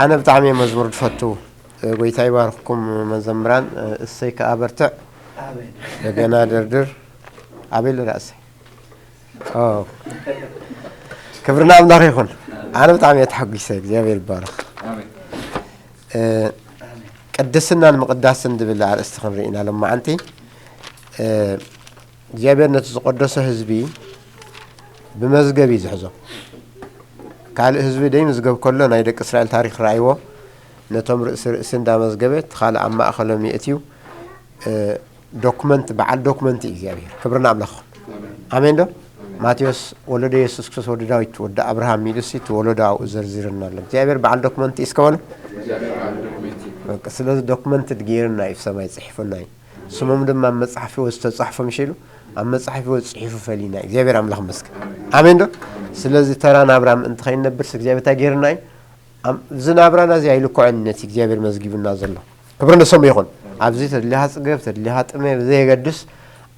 ኣነ ብጣዕሚ እየ መዝሙር ዝፈቱ። ጎይታ ይባርኽኩም መዘምራን። እሰይ ከኣ በርትዕ። በገና ደርድር። ኣበይ ኣሎ ደኣ እሰይ? ኦ፣ ክብሪ ንኣምላኽ ይኹን። ኣነ ብጣዕሚ እየ ተሓጒሰ። እግዚኣብሔር ይባረኽ። እ፣ ቅድስናን ምቕዳስን ዝብል ኣርእስቲ ክንርኢ ኢና ሎማዓንቲ። እ፣ እግዚኣብሔር ነቲ ዝቐደሶ ህዝቢ ብመዝገብ እዩ ዝሕዞ። ካልእ ህዝቢ ደይምዝገብ ከሎ ናይ ደቂ እስራኤል ታሪኽ ረኣይዎ፣ ነቶም ርእሲ ርእሲ እንዳመዝገበ፣ እቲ ካልእ ኣብ ማእኸሎም የእትዩ። እ፣ ዶክመንት፣ በዓል ዶክመንት እዩ እግዚኣብሔር። ክብሪ ንኣምላኽ። ኣሜን ዶ? ማቴዎስ ወለደ የሱስ ክርስቶስ ወዲ ዳዊት ወዲ ኣብርሃም ኢሉሲ እቲ ወለዶ ኣብኡ ዘርዚርና ኣሎ። እግዚኣብሔር በዓል ዶክመንት እዩ እስከ በሉ። በቃ፣ ስለዚ ዶክመንት ገይርና እዩ፣ ሰማይ ጽሒፉና እዩ። ስሞም ድማ ኣብ መጽሓፍ ህይወት ዝተጻሕፎ ምሽ ኢሉ ኣብ መጽሓፍ ህይወት ጽሒፉ ፈሊና እዩ። እግዚኣብሔር ኣምላኽ መስገን። ኣሜን ዶ? ስለዚ ተራ ናብራ ምእንቲ ከይነብርስ እግዚኣብሔር እንታይ ገይርና እዩ? ኣም-፣ እዚ ናብራና እዚ ኣይልክዖን ነቲ እግዚኣብሔር መዝጊቡና ዘሎ። ክብሪ ንስሙ ይኹን። ኣብዚ ተድሊኻ ጽገብ፣ ተድሊኻ ጥመ ብዘየገድስ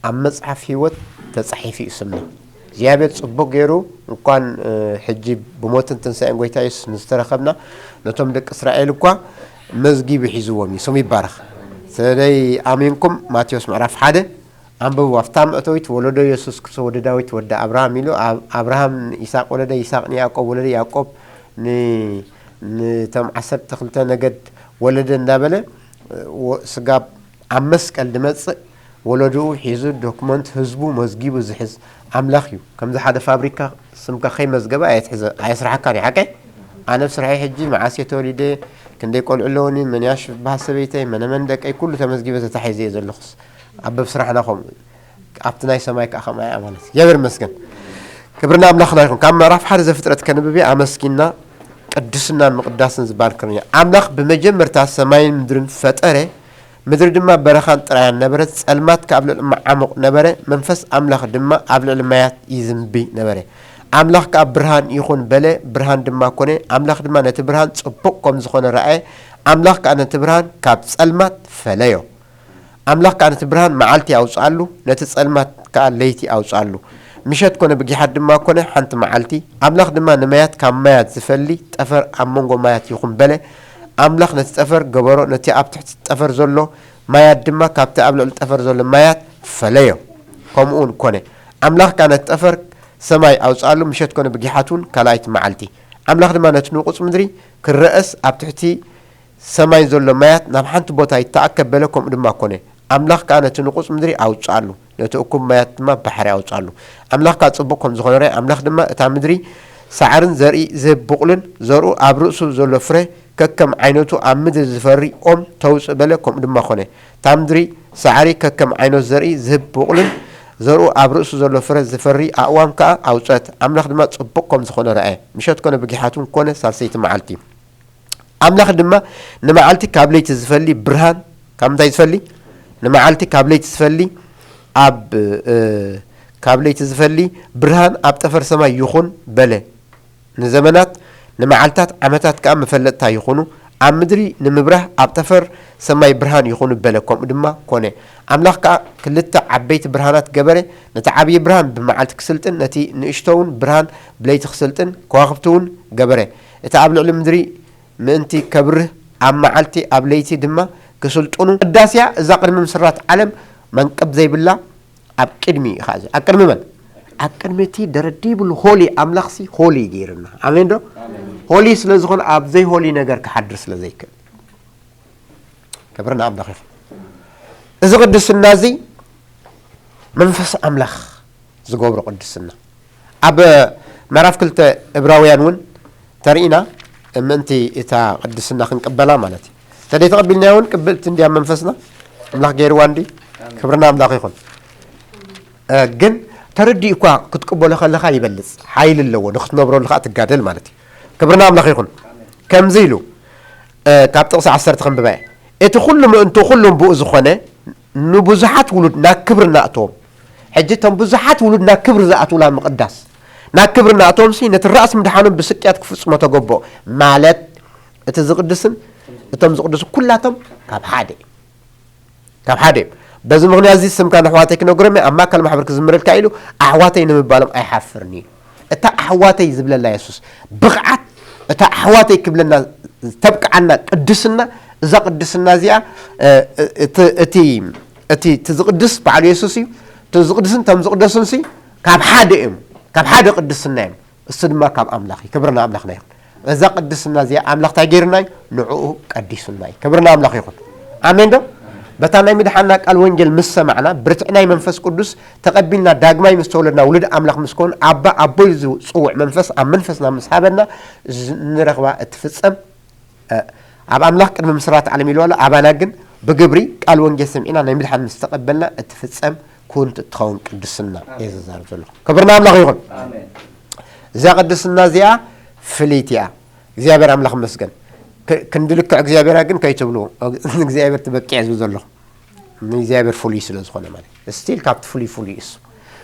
ኣብ መጽሓፍ ህይወት ተጻሒፉ እዩ ስምና። እግዚኣብሔር ጽቡቕ ገይሩ እንኳን፣ እ፣ ሕጂ ብሞትን ትንሳኤን ጎይታ የሱስ ንዝተረኸብና ነቶም ደቂ እስራኤል እኳ መዝጊቡ ሒዝዎም እዩ። ስሙ ይባረኽ። ስለደይ ኣሚንኩም ማቴዎስ ምዕራፍ ሓደ ኣንብቡ። ኣብታ መእተዊት ወለዶ የሱስ ክርስቶስ ወዲ ዳዊት ወዲ ኣብርሃም ኢሉ ኣብ-፣ ኣብርሃም ንይስሐቅ ወለደ፣ ይስሐቅ ንያዕቆብ ወለደ፣ ያዕቆብ ን-፣ ንቶም ዓሰርተ ክልተ ነገድ ወለደ እንዳበለ፣ ወ-፣ ስጋብ ኣብ መስቀል ድመጽእ ወለድኡ ሒዙ ዶክመንት ህዝቡ መዝጊቡ ዝሕዝ ኣምላኽ እዩ። ከምዚ ሓደ ፋብሪካ ስምካ ከይመዝገበ ኣየትሕዘ-፣ ኣየስርሓካን እዩ። ሓቀይ? ኣነ ብስርሐይ ሕጂ መዓስ እየ ተወሊደ፣ ክንደይ ቆልዑ ኣለውኒ፣ መን እያ ሽባህ ሰበይተይ፣ መነ መን ደቀይ፣ ኩሉ ተመዝጊበ ተታሒዘ እየ ዘለኹስ። ኣብ በብ ስራሕና ከምኡ እዩ። ኣብቲ ናይ ሰማይ ከዓ ከምኣ እያ ማለት እዩ። እግዚኣብሔር ይመስገን። ክብሪ ንኣምላኽና ይኹን። ካብ ምዕራፍ ሓደ ዘፍጥረት ከንብብ እየ፣ ኣመስጊና ቅድስናን ምቕዳስን ዝበሃል ክርን እያ። ኣምላኽ ብመጀመርታ ሰማይን ምድርን ፈጠረ፣ ምድሪ ድማ በረኻን ጥራያን ነበረት፣ ጸልማት ከኣ ኣብ ልዕሊ መዓሙቕ ነበረ፣ መንፈስ ኣምላኽ ድማ ኣብ ልዕሊ ማያት ይዝንቢ ነበረ። ኣምላኽ ከኣ ብርሃን ይኹን በለ፣ ብርሃን ድማ ኮነ። ኣምላኽ ድማ ነቲ ብርሃን ጽቡቕ ከም ዝኾነ ረኣየ፣ ኣምላኽ ከኣ ነቲ ብርሃን ካብ ጸልማት ፈለዮ። ኣምላኽ ከኣ ነቲ ብርሃን መዓልቲ ኣውጽኣሉ፣ ነቲ ጸልማት ከኣ ለይቲ ኣውጽኣሉ። ምሸት ኮነ ብጊሓት ድማ ኮነ ሓንቲ መዓልቲ። ኣምላኽ ድማ ንማያት ካብ ማያት ዝፈሊ ጠፈር ኣብ መንጎ ማያት ይኹን በለ። ኣምላኽ ነቲ ጠፈር ገበሮ፣ ነቲ ኣብ ትሕቲ ጠፈር ዘሎ ማያት ድማ ካብቲ ኣብ ልዕሊ ጠፈር ዘሎ ማያት ፈለዮ። ከምኡ እውን ኮነ። ኣምላኽ ከኣ ነቲ ጠፈር ሰማይ ኣውጽኣሉ፣ ምሸት ኮነ ብጊሓት እውን ካልኣይቲ መዓልቲ። ኣምላኽ ድማ ነቲ ንቑጽ ምድሪ ክረኣስ ኣብ ትሕቲ ሰማይ ዘሎ ማያት ናብ ሓንቲ ቦታ ይተኣከብ በለ፣ ከምኡ ድማ ኮነ። ኣምላኽ ከኣ ነቲ ንቑጽ ምድሪ ኣውጽኣሉ፣ ነቲ እኩብ ማያት ድማ ባሕሪ ኣውጽኣሉ። ኣምላኽ ከኣ ጽቡቕ ከም ዝኾነ ረኣየ። ኣምላኽ ድማ እታ ምድሪ ሳዕርን ዘርኢ ዝህብ ብቑልን ዘርኡ ኣብ ርእሱ ዘሎ ፍረ ከከም ዓይነቱ ኣብ ምድሪ ዝፈሪ ኦም ተውጽእ በለ፣ ከምኡ ድማ ኮነ። እታ ምድሪ ሳዕሪ ከከም ዓይነቱ ዘርኢ ዝህብ ብቑልን ዘርኡ ኣብ ርእሱ ዘሎ ፍረ ዝፈሪ ኣእዋም ከኣ ኣውጸት። ኣምላኽ ድማ ጽቡቕ ከም ዝኾነ ረኣየ። ምሸት ኮነ ብጊሓት እውን ኮነ ሳልሰይቲ መዓልቲ። ኣምላኽ ድማ ንመዓልቲ ካብ ለይቲ ዝፈሊ ብርሃን፣ ካብ ምንታይ ዝፈሊ? ንመዓልቲ ካብ ለይቲ ዝፈሊ ኣብ፣ እ፣ ካብ ለይቲ ዝፈሊ ብርሃን ኣብ ጠፈር ሰማይ ይኹን በለ። ንዘመናት ንመዓልታት ዓመታት ከኣ መፈለጥታ ይኹኑ፣ ኣብ ምድሪ ንምብራህ ኣብ ጠፈር ሰማይ ብርሃን ይኹኑ በለ። ከምኡ ድማ ኮነ። ኣምላኽ ከኣ ክልተ ዓበይቲ ብርሃናት ገበረ፣ ነቲ ዓብዪ ብርሃን ብመዓልቲ ክስልጥን፣ ነቲ ንእሽቶ እውን ብርሃን ብለይቲ ክስልጥን፣ ከዋኽብቲ እውን ገበረ። እቲ ኣብ ልዕሊ ምድሪ ምእንቲ ከብርህ ኣብ መዓልቲ ኣብ ለይቲ ድማ ክስልጥኑ። ቅዳሴያ እዛ ቅድሚ ምስራት ዓለም መንቅብ ዘይብላ ኣብ ቅድሚ እዩ። ኸዚ ኣብ ቅድሚ መን? ኣብ ቅድሚ እቲ ደረዲብሉ ሆሊ ኣምላኽሲ ሆሊ ገይርና። ኣሜን ዶ? ሆሊ ስለ ዝኾነ ኣብ ዘይሆሊ ነገር ክሓድር ስለ ዘይክእል። ክብሪ ንኣምላኽ ይኹን። እዚ ቅድስና እዚ መንፈስ ኣምላኽ ዝገብሮ ቅድስና። ኣብ ምዕራፍ ክልተ እብራውያን እውን ተርኢና ምእንቲ እታ ቅድስና ክንቅበላ ማለት እዩ። እንተደይ ተቐቢልናዮ እውን ቅብልቲ እንድያ መንፈስና ኣምላኽ ገይርዋ እንዲ። ክብርና ኣምላኽ ይኹን። እ፣ ግን ተረዲኡ እኳ ክትቅበሎ ከለኻ ይበልጽ፣ ሓይሊ ኣለዎ፣ ንክትነብረሉ ከዓ ትጋደል ማለት እዩ። ክብርና ኣምላኽ ይኹን። ከምዚ ኢሉ፣ እ፣ ካብ ጥቕሲ ዓሰርተ ከንብባ እየ። እቲ ኩሉ ምእንቱ ኩሉን ብኡ ዝኾነ ንብዙሓት ውሉድ ናብ ክብሪ እናእተዎም። ሕጂ እቶም ብዙሓት ውሉድ ናብ ክብሪ ዝኣትውላ ምቕዳስ፣ ናብ ክብሪ እናእተዎም ሲ ነቲ ራእሲ ምድሓኖም ብስቅያት ክፍጽሞ ተገብኦ። ማለት እቲ ዝቕድስን እቶም ዝቕድሱ ኩላቶም ካብ ሓደ፣ ካብ ሓደ እዮም። በዚ ምኽንያት እዚ ስምካ ንኣሕዋተይ ክነግሮም እየ፣ ኣብ ማእከል ማሕበር ክዝምረልካ ኢሉ ኣሕዋተይ ንምባሎም ኣይሓፍርን እዩ። እታ ኣሕዋተይ ዝብለላ የሱስ ብቕዓት እታ ኣሕዋተይ ክብለና ዝተብቅዓና ቅድስና፣ እዛ ቅድስና እዚኣ፣ እ፣ እቲ፣ እቲ፣ እቲ፣ እቲ ዝቕድስ በዓሉ የሱስ እዩ። እቲ ዝቕድስን እቶም ዝቕደሱን ሲ ካብ ሓደ እዮም፣ ካብ ሓደ ቅድስና እዮም። እሱ ድማ ካብ ኣምላኽ እዩ። ክብሪ ንኣምላኽና ይኹን። እዛ ቅድስና እዚኣ ኣምላኽ እንታይ ገይሩና እዩ? ንዕኡ ቀዲሱና እዩ። ክብሪ ንኣምላኽ ይኹን። ኣሜን ዶ? በታ ናይ ምድሓና ቃል ወንጌል ምስ ሰማዕና፣ ብርትዕ ናይ መንፈስ ቅዱስ ተቐቢልና፣ ዳግማይ ምስ ተወለድና፣ ውሉድ ኣምላኽ ምስ ከውን፣ ኣባ ኣቦይ ዝጽውዕ መንፈስ ኣብ መንፈስና ምስ ሃበና፣ ዝ-፣ ንረኽባ እትፍጸም፣ እ፣ ኣብ ኣምላኽ ቅድሚ ምስራት ዓለም ኢሉ ኣሎ፣ ኣባና ግን ብግብሪ ቃል ወንጌል ሰሚዕና ናይ ምድሓን ምስ ተቐበልና እትፍጸም ኩንት እትኸውን ቅድስና እየ ዝዛረብ ዘለኹ። ክብሪ ንኣምላኽ ይኹን። ኣሜን። እዛ ቅድስና እዚኣ ፍልይቲ እያ። እግዚኣብሔር ኣምላኽ ይመስገን። ክ-፣ ክንዲ ልክዕ እግዚኣብሔር ግን ከይትብሉ፣ እግዚኣብሔር ትበቅዕ ዝብል ዘለኹ። ንእግዚኣብሔር ፍሉይ ስለ ዝኾነ ማለት እዩ። ስቲል ካብቲ ፍሉይ ፍሉይ እሱ።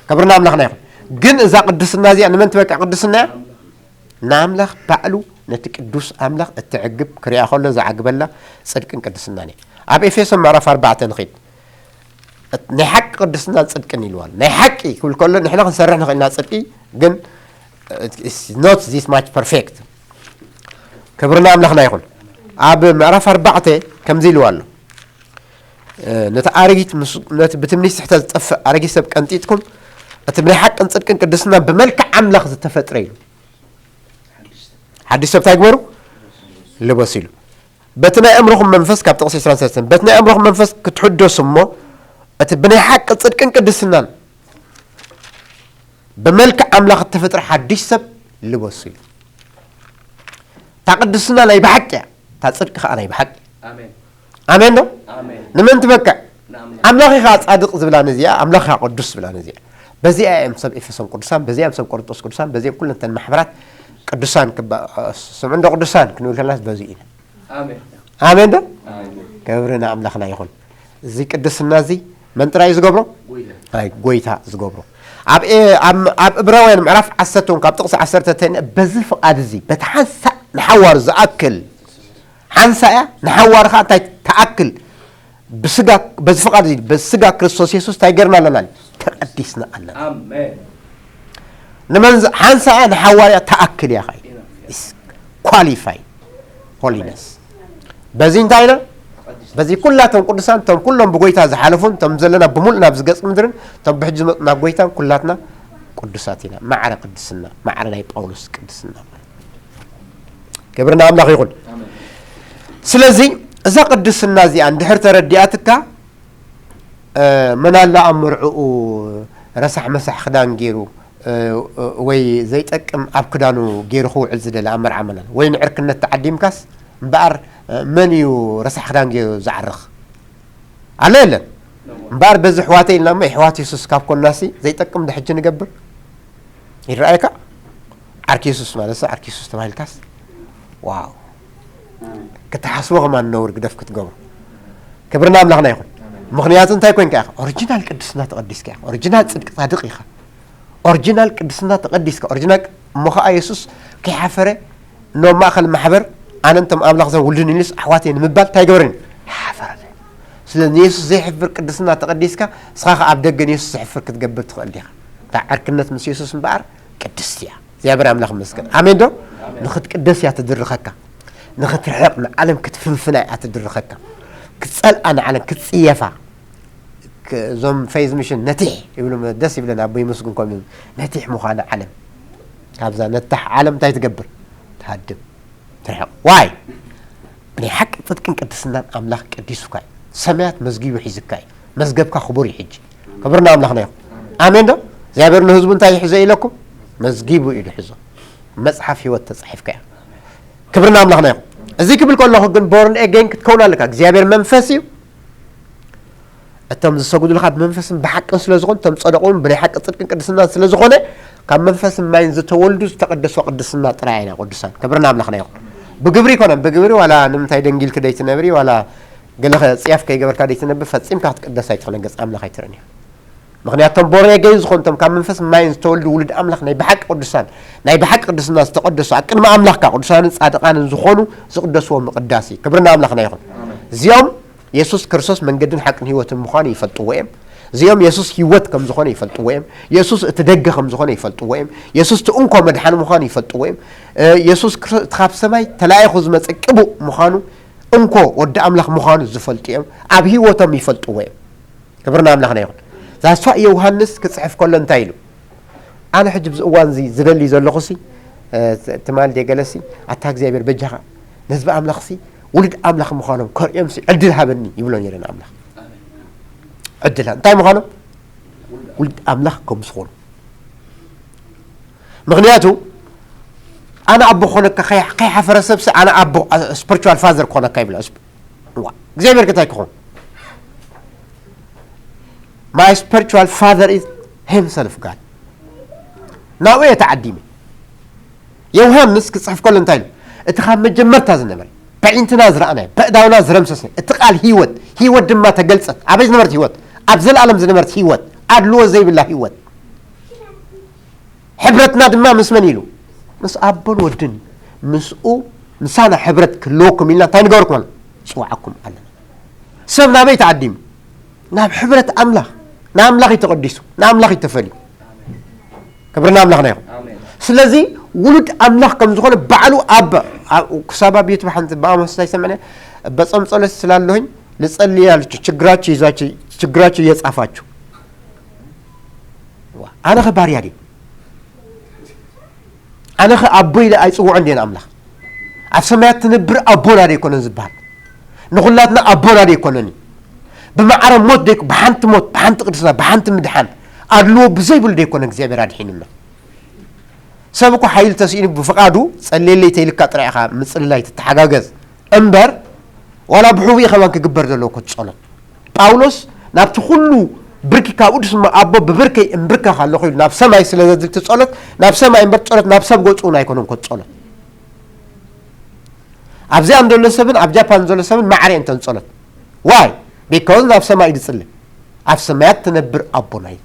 ክብሪ ንኣምላኽና ይኹን። ግን እዛ ቅድስና እዚኣ ንመን ትበቅዕ ቅድስና እያ? ንኣምላኽ ባዕሉ፣ ነቲ ቅዱስ ኣምላኽ እተዕግብ፣ ክሪኣ ከሎ ዝዓግበላ ጽድቅን ቅድስናን እያ። ኣብ ኤፌሶን ምዕራፍ ኣርባዕተ ንኺድ። ናይ ሓቂ ቅድስናን ጽድቅን ኢልዋል። ናይ ሓቂ ክብል ከሎ ንሕና ክንሰርሕ ንኽእልና ጽድቂ፣ ግን it's not this much perfect። ክብሪ ንኣምላኽና ይኹን። ኣብ ምዕራፍ ኣርባዕተ ከምዚ ኢልዋ ኣሎ። እ፣ ነቲ ኣረጊት ምስ፣ ነቲ ብትምኒት ስሕተት ዝጠፍእ ኣረጊት ሰብ ቀንጢጥኩም፣ እቲ ብናይ ሓቅን ጽድቅን ቅድስና ብመልክዕ ኣምላኽ ዝተፈጥረ ኢሉ። ሓድሽ ሰብ እንታይ ግበሩ? ልበሱ ኢሉ። በቲ ናይ ኣእምሮኹም መንፈስ፣ ካብ ጥቕሲ ዕስራን ሰለስተን፣ በቲ ናይ ኣእምሮኹም መንፈስ ክትሕደሱ እሞ፣ እቲ ብናይ ሓቂ ጽድቅን ቅድስናን ብመልክዕ ኣምላኽ እተፈጥረ ሓድሽ ሰብ ልበሱ ኢሉ። እታ ቅድስና ናይ ብሓቂ እያ፣ እታ ጽድቂ ኸኣ ናይ ብሓቂ። ኣሜን። ኣሜን ዶ? ኣሜን። ንመን ትበቅዕ? ንኣምላኽ። ኣምላኽ ኢኻ ጻድቕ ዝብላ ነዚኣ፣ ኣምላኽ ኢኻ ቅዱስ ዝብላ ነዚኣ። በዚኣ እዮም ሰብ ኤፌሶን ቅዱሳን፣ በዚኣ እዮም ሰብ ቆሮንጦስ ቅዱሳን፣ በዚኦም ኩለን እተን ማሕበራት ቅዱሳን ክባ-፣ ስምዑ እንዶ ቅዱሳን ክንብል ከለናስ በዚ ኢና። ኣሜን። ኣሜን ዶ? ኣሜን። ክብሪ ንኣምላኽና ይኹን። እዚ ቅድስና እዚ መን ጥራይ እዩ ዝገብሮ? ጎይታ። ኣይ፣ ጎይታ ዝገብሮ። ኣብ ኤ-፣ ኣብ፣ ኣብ ዕብራውያን ምዕራፍ ዓሰርተ እውን ካብ ጥቕሲ ዓሰርተ ተን-፣ በዚ ፍቓድ እዚ፣ በቲ ሓንሳእ ንሓዋሩ ዝኣክል፣ ሓንሳእ እያ፣ ንሓዋሩ ኸኣ እንታይ ትኣክል? ብስጋ፣ በዚ ፍቓድ እዚ፣ በዚ ስጋ ክርስቶስ የሱስ እንታይ ገርና ኣለና? ተቐዲስና ኣለና። ኣሜን። ንመን ዝ-፣ ሓንሳእ እያ፣ ንሓዋርያ ትኣክል እያ ኸኣ። Is qualify holiness። በዚ እንታይ ኢና? በዚ ኩላቶም ቅዱሳን፣ እቶም ኩሎም ብጎይታ ዝሓለፉን፣ እቶም ዘለና ብምሉእ ናብዚ ገጽ ምድርን፣ እቶም ብሕጂ ዝመጹ ናብ ጎይታን፣ ኩላትና ቅዱሳት ኢና። ማዕረ ቅድስና፣ ማዕረ ናይ ጳውሎስ ቅድስና። ክብሪ ንኣምላኽ ይኹን። ኣሜን። ስለዚ እዛ ቅድስና እዚኣ እንድሕር ተረዲኣትካ፣ እ፣ መን ኣሎ ኣብ መርዕኡ ረሳሕ መሳሕ ክዳን ገይሩ፣ እ፣ ወይ ዘይጠቅም ኣብ ክዳኑ ገይሩ ክውዕል ዝደለ ኣብ መርዓ መን ኣሎ? ወይ ንዕርክነት ተዓዲምካስ እምበኣር፣ እ፣ መን እዩ ረሳሕ ክዳን ገይሩ ዝዓርኽ? ኣሎ የለን? እምበኣር በዚ ኣሕዋተይ ኢልና እሞ፣ የሕዋት የሱስ ካብ ኮናሲ ዘይጠቅም ዶ ሕጂ ንገብር? ይረኣየካ? ዓርኪ የሱስ ማለት ዓርኪ የሱስ ተባሂልካስ፣ ዋው! ክትሓስቦ ከማን ነውሪ ግደፍ ክትገብሮ። ክብሪ ንኣምላኽና ይኹን። ምኽንያቱ እንታይ ኮንካ ኢኻ? ኦሪጂናል ቅድስና ተቐዲስካ ኢኻ። ኦሪጂናል ጽድቂ ጻድቕ ኢኻ። ኦሪጂናል ቅድስና ተቐዲስካ። ኦሪጂናል እሞ ኸኣ የሱስ ከይሓፈረ፣ ኖ ማእከል ማሕበር፣ ኣነ እንቶም ኣምላኽ ዘን ውሉድን ኢሉስ ኣሕዋተይ ንምባል እንታይ ገበረን? ሓፈረን። ስለ ንየሱስ ዘይሕፍር ቅድስና ተቐዲስካ፣ ንስኻ ኸኣ ኣብ ደገ ንየሱስ ዘሕፍር ክትገብር ትኽእል ዲኻ? እታ ዕርክነት ምስ የሱስ እምበኣር ቅድስቲ እያ። እግዚኣብሔር ኣምላኽ ይመስገን። ኣሜን ዶ? ኣሜን። ንኽትቅደስ እያ ትድርኸካ። ንኽትርሕቕ፣ ንዓለም ክትፍንፍና እያ ትድርኸካ። ክትጸልኣ፣ ንዓለም ክትጽየፋ። ክ-፣ እዞም ፌዝ ሚሽን ነቲሕ ይብሉ፣ ደስ ይብለና፣ ኣቦ ይመስግን፣ ከምኡ ነቲሕ ምዃና ዓለም። ካብዛ ነታሕ ዓለም እንታይ ትገብር? ትሃድም። ትርሕቕ። ዋይ? ብናይ ሓቂ ጽድቅን ቅድስናን ኣምላኽ ቀዲሱካ እዩ። ሰማያት መዝጊቡ ሒዙካ እዩ። መዝገብካ ክቡር እዩ ሕጂ። ክብሪ ንኣምላኽና ይኹን። ኣሜን ዶ? እግዚኣብሔር ንህዝቡ እንታይ ይሕዞ ኢለኩም? መዝጊቡ እዩ ዝሕዞ። መጽሓፍ ህይወት ተጻሒፍካ እያ። ክብሪ ንኣምላኽና ይኹን። እዚ ክብል ከለኹ ግን ቦርን ኤጌን ክትከውን ኣለካ። እግዚኣብሔር መንፈስ እዩ። እቶም ዝሰግዱልኻ ብመንፈስን ብሓቅን ስለ ዝኾኑ፣ እቶም ጸደቑ እውን ብናይ ሓቂ ጽድቅን ቅድስናን ስለ ዝኾነ፣ ካብ መንፈስን ማይን ዝተወልዱ ዝተቐደሱ ቅድስና ጥራይ ኢና ቅዱሳን። ክብሪ ንኣምላኽና ይኹን። ብግብሪ ኣይኮነን፣ ብግብሪ ዋላ ንምንታይ ደንጊልኪ ደይትነብሪ፣ ዋላ ገለ ኸ ጽያፍ ከይገበርካ ደይትነብር፣ ፈጺምካ ክትቅደስ ኣይትኽእልን፣ ገጽ ኣምላኽ ኣይትርእን ኢኻ። ምኽንያቱ እቶም ቦርን ኤጌን ዝኾኑ፣ እቶም ካብ መንፈስን ማይን ዝተወልዱ ውሉድ ኣምላኽ ናይ ብሓቂ ቅዱሳን፣ ናይ ብሓቂ ቅድስና ዝተቐደሱ፣ ኣብ ቅድሚ ኣምላኽካ ቅዱሳንን ጻድቓንን ዝኾኑ ዝቕደስዎ ምቕዳስ እዩ። ክብሪ ንኣምላኽና ይኹን። እዚኦም የሱስ ክርስቶስ መንገድን ሓቅን ህይወትን ምዃኑ ይፈልጥዎ እዮም። እዚኦም የሱስ ህይወት ከም ዝኾነ ይፈልጥዎ እዮም። የሱስ እቲ ደገ ከም ዝኾነ ይፈልጥዎ እዮም። የሱስ እቲ እንኮ መድሓኒ ምዃኑ ይፈልጥዎ እዮም። የሱስ እቲ ካብ ሰማይ ተላኢኹ ዝመፀ ቅቡእ ምዃኑ፣ እንኮ ወዲ ኣምላኽ ምዃኑ ዝፈልጡ እዮም። ኣብ ህይወቶም ይፈልጥዎ እዮም። ክብርና ኣምላኽና ይኹን። ዛስፋ ዮሃንስ ክፅሕፍ ከሎ እንታይ ኢሉ? ኣነ ሕጂ ብዚ እዋን እዚ ዝደሊ ዘለኹ ሲ ትማል ደገለሲ ኣታ እግዚኣብሔር በጃኻ ነዝቢ ኣምላኽ ሲ ውልድ ኣምላኽ ምዃኖም ከርእዮም ሲ ዕድል ሃበኒ ይብሎ ነይረ ንኣምላኽ። ዕድል እንታይ ምዃኖም? ውልድ ኣምላኽ ከም ዝኾኑ። ምኽንያቱ ኣነ ኣቦ ክኾነካ ከይሓፈረ ሰብሲ ኣነ ኣቦ ስፕሪቹዋል ፋዘር ክኾነካ ይብላ እግዚኣብሔር ከታይ ክኾን? My spiritual father is himself God። ናብኡ እየ ተዓዲመ። ዮሃንስ ክፅሕፍ ከሎ እንታይ ኢሉ? እቲ ካብ መጀመርታ ዝነበረ፣ በዒንትና ዝረኣናዮ፣ በእዳውና ዝረምሰስናዮ፣ እቲ ቃል ህይወት፣ ህይወት ድማ ተገልጸት። ኣበይ ዝነበረት ህይወት? ኣብ ዘለኣለም ዝነበረት ህይወት፣ ኣድልዎ ዘይብላ ህይወት። ሕብረትና ድማ ምስ መን ኢሉ? ምስ ኣቦን ወድን። ምስኡ ምሳና ሕብረት ክህልወኩም ኢልና እንታይ ንገበርኩም ኣሎ? ጽውዓኩም ኣለና። ሰብ ናበይ ተዓዲሙ? ናብ ሕብረት ኣምላኽ። ንኣምላኽ እዩ ተቐዲሱ፣ ንኣምላኽ እዩ ተፈልዩ። ክብርና ኣምላኽና ይኹን። ስለዚ ውሉድ ኣምላኽ ከም ዝኾነ ባዕሉ ኣብ ክሳብ ኣብ ዩቱብ ሓንቲ ብኣመስታ ይሰምዐ በጾም ጸሎት ስላለሁኝ ልጸልይ አለችው። ችግራችሁ ይዛችሁ ችግራችሁ እየጻፋችሁ። ኣነ ኸ ባርያ ድየ? ኣነ ኸ ኣቦ ኢለ ኣይጽውዖን ድየ ንኣምላኽ? ኣብ ሰማያት ትነብር ኣቦና ዶ ኣይኮነን ዝበሃል? ንኹላትና ኣቦና ዶ ኣይኮነን እዩ? ብማዕረ ሞት ዶ ኣይኮ-፣ ብሓንቲ ሞት፣ ብሓንቲ ቅድስና፣ ብሓንቲ ምድሓን፣ ኣድልዎ ብዘይብሉ ዶ ኣይኮነ እግዚኣብሔር ኣድሒኑና? ሰብ እኮ ሓይሊ ተስኢኑ ብፍቓዱ ጸልየለይ ተይልካ ጥራይ ኢኻ ምጽልላይ ትተሓጋገዝ እምበር፣ ዋላ ብሕቡእ ከማን ክግበር ዘለዎ እኮ ጸሎት። ጳውሎስ ናብቲ ኩሉ ብርኪ ካብኡ ድስማ ኣቦ ብብርከይ እምብርከኽ ኣለኹ ኢሉ ናብ ሰማይ ስለ ዘድልቲ ጸሎት ናብ ሰማይ እምበር ጸሎት ናብ ሰብ ገጹ እውን ኣይኮነን ኮ ጸሎት። ኣብዚኣ ዘሎ ሰብን ኣብ ጃፓን ዘሎ ሰብን ማዕረ እንተን ጸሎት ዋይ ቢካውዝ ናብ ሰማይ ድጽሊ ኣብ ሰማያት ትነብር ኣቦና እዩ።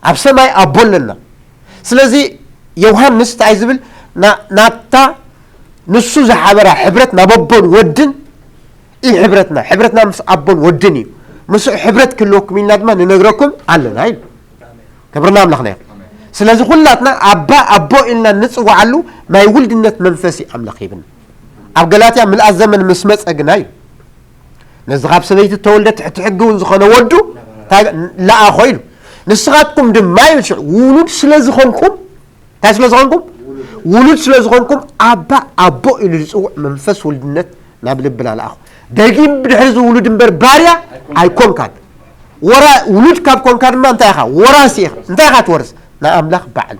ኣብ ሰማይ ኣቦ ኣለና። ስለዚ ዮሃንስ እንታይ ዝብል ና-፣ ናብታ ንሱ ዝሓበራ ሕብረት ናብ ኣቦን ወድን እዩ ሕብረትና። ሕብረትና ምስ ኣቦን ወድን እዩ። ምስኡ ሕብረት ክህልወኩም ኢልና ድማ ንነግረኩም ኣለና ኢሉ። ክብርና ኣምላኽና ይኹን። ስለዚ ኩላትና ኣባ ኣቦ ኢልና እንጽውዓሉ ናይ ውልድነት መንፈስ እዩ ኣምላኽ ሂብና። ኣብ ገላትያ ምልኣት ዘመን ምስ መጸ ግና እዩ ነዚ ካብ ሰበይቲ እተወልደ ትሕቲ ሕጊ እውን ዝኾነ ወዱ እንታይ ለኣኾ ኢሉ። ንስኻትኩም ድማ ይብል ሽዑ ውሉድ ስለ ዝኾንኩም እንታይ ስለ ዝኾንኩም? ውሉድ ስለ ዝኾንኩም ኣባ ኣቦ ኢሉ ዝጽውዕ መንፈስ ውልድነት ናብ ልብና ለኣኹ። ደጊም ብድሕሪ እዚ ውሉድ እምበር ባርያ ኣይኮንካን። ወራ ውሉድ ካብ ኮንካ ድማ እንታይ ኢኻ? ወራሲ ኢኻ። እንታይ ኢኻ ትወርስ? ንኣምላኽ ባዕሉ።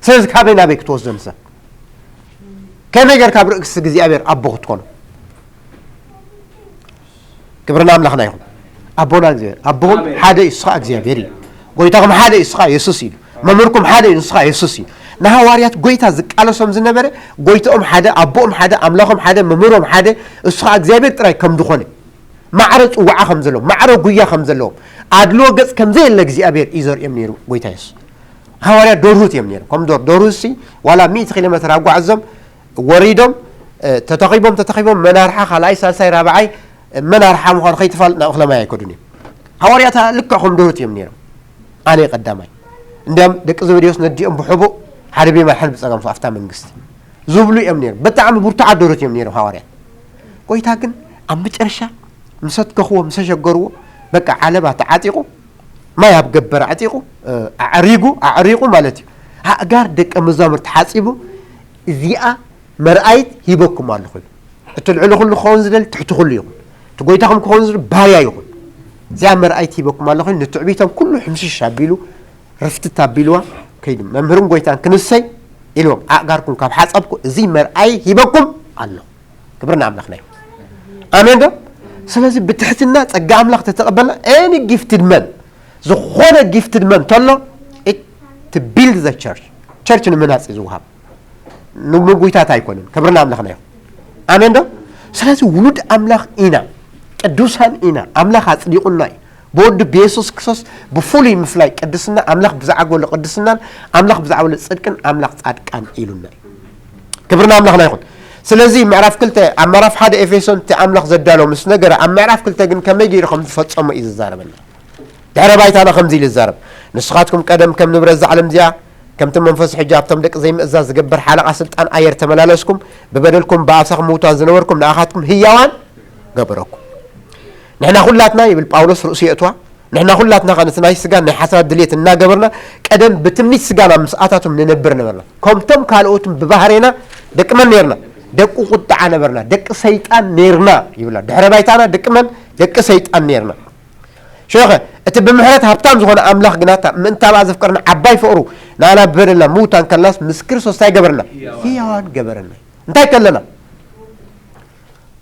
ስለዚ ካበይ ናበይ ክትወስዶ ንሰብ? ከመይ ጌርካ ኣብ ርእሲ እግዚኣብሔር ኣቦ ክትኮኖ? ክብርና ኣምላኽና ይኹን። ኣቦና እግዚኣብሔር፣ ኣቦኹም ኣሜን። ሓደ እዩ፣ እሱ ኸዓ እግዚኣብሔር እዩ። ጎይታኹም ሓደ እዩ፣ እሱ ኸዓ የሱስ እዩ። መምህርኩም ሓደ እዩ፣ ንሱ ኸዓ የሱስ እዩ። ንሃዋርያት ጎይታ ዝቃለሶም ዝነበረ፣ ጎይታኦም ሓደ፣ ኣቦኦም ሓደ፣ ኣምላኾም ሓደ፣ መምህሮም ሓደ፣ እሱ ኸዓ እግዚኣብሔር ጥራይ ከም ዝኾነ፣ ማዕረ ጽዋዓ ከም ዘለዎም፣ ማዕረ ጉያ ከም ዘለዎም፣ ኣድልዎ ገጽ ከም ዘየለ እግዚኣብሔር እዩ ዘርእዮም ነይሩ ጎይታ የሱስ። ሃዋርያት ደርሁት እዮም ነይሮም። ከም ዶር-፣ ደርሁት ሲ ዋላ ሚእቲ ኪሎ ሜትር ኣጓዕዞም ወሪዶም፣ እ፣ ተተኺቦም፣ ተተኺቦም መናርሓ ካልኣይ፣ ሳልሳይ፣ ራብዓይ፣ እ፣ መናርሓ ምዃኑ ከይተፋልጥ ናብ እኽለ ማይ ኣይከዱን እዮም። ሃዋርያት ልክዕ ከም ደርሁት እዮም ነይሮም። ኣነ ቀዳማይ። እንዲያም ደቂ ዘበዴዎስ ነዲኦም ብሕቡእ ሓደ ብየማን ሓደ ብጸጋም ኣብታ መንግስቲ ዝብሉ እዮም ነይሮም። ብጣዕሚ ብርቱዓት ደርሁት እዮም ነይሮም ሃዋርያት። ጎይታ ግን ኣብ መጨረሻ ምስ ኣትከኽዎ፣ ምስ ኣሸገርዎ፣ በቃ ዓለባ ተዓጢቑ፣ ማይ ኣብ ገበር ኣዕጢቑ፣ እ፣ ኣዕሪጉ፣ ኣዕሪቑ ማለት እዩ። ኣእጋር ደቀ መዛሙርቲ ሓጺቡ፣ እዚኣ መርኣይት ሂበኩም ኣለኹ ኢሉ። እቲ ልዕሊ ኩሉ ክኸውን ዝደሊ ትሕቲ ኩሉ ይኹን። እቲ ጎይታኹም ክኸውን ዝደሊ ባርያ ይኹን። እዚኣ መርኣይት ሂበኩም ኣለኹ ኢሉ፣ ንትዕቢቶም ኩሉ ሕምሽሽ ኣቢሉ፣ ርፍትት ኣቢልዋ ከይዱ። መምህርን ጎይታን ክንሰይ ኢልዎም፣ ኣእጋርኩም ካብ ሓጸብኩ፣ እዚ መርኣይ ሂበኩም ኣለኹ። ክብሪ ንኣምላኽና ይኹን። ኣሜን ዶ? ስለዚ ብትሕትና ጸጋ ኣምላኽ ተተቐበልና፣ any gifted man፣ ዝኾነ gifted man ተሎ፣ it to build the church፣ ቸርች ንምህናጽ እዩ ዝወሃብ። ንምጉይታት ኣይኮነን። ክብሪ ንኣምላኽና ይኹን። ኣሜን ዶ? ስለዚ ውሉድ ኣምላኽ ኢና፣ ቅዱሳን ኢና፣ ኣምላኽ ኣጽዲቑና እዩ። ብወዱ ብየሱስ ክርስቶስ ብፍሉይ ምፍላይ ቅድስና፣ ኣምላኽ ብዝዓገሎ ቅድስናን ኣምላኽ ብዝዓገሎ ጽድቅን ኣምላኽ ጻድቃን ኢሉና እዩ። ክብሪ ንኣምላኽና ይኹን። ስለዚ ምዕራፍ ክልተ ኣብ ምዕራፍ ሓደ ኤፌሶን እቲ ኣምላኽ ዘዳሎ ምስ ነገረ፣ ኣብ ምዕራፍ ክልተ ግን ከመይ ገይሩ ከም ዝፈጸሞ እዩ ዝዛረበና። ድሕረ ባይታና ከምዚ ኢሉ ይዛረብ። ንስኻትኩም ቀደም ከም ንብረት እዛ ዓለም እዚኣ፣ ከምቲ መንፈሱ ሕጂ ኣብቶም ደቂ ዘይምእዛዝ ዝገብር ሓለቓ ስልጣን ኣየር ተመላለስኩም፣ ብበደልኩም ብኣሳኽ ምውታን ዝነበርኩም ንኣኻትኩም ህያዋን ገበረኩም። ንሕና ኩላትና ይብል ጳውሎስ ርእሱ የእትዋ፣ ንሕና ኩላትና ኸ ነቲ ናይ ስጋን ናይ ሓሳባት ድልየት እናገበርና ቀደም ብትምኒት ስጋና ምስ ኣታቶም ንነብር ነበርና። ከምቶም ካልኦትም ብባህሬና ደቂ መን ነርና? ደቂ ቁጥዓ ነበርና፣ ደቂ ሰይጣን ነርና ይብላ። ድሕረ ባይታና ደቂ መን? ደቂ ሰይጣን ነርና። ሸኸ እቲ ብምሕረት ሃብታም ዝኾነ ኣምላኽ ግናታ ምእንታብ ዘፍቀርና ዓባይ ፍቕሩ ንኣና ብበደልና ምውታን ከለናስ ምስ ክርስቶስ እንታይ ገበርና? ህያዋን ገበረና። እንታይ ከለና?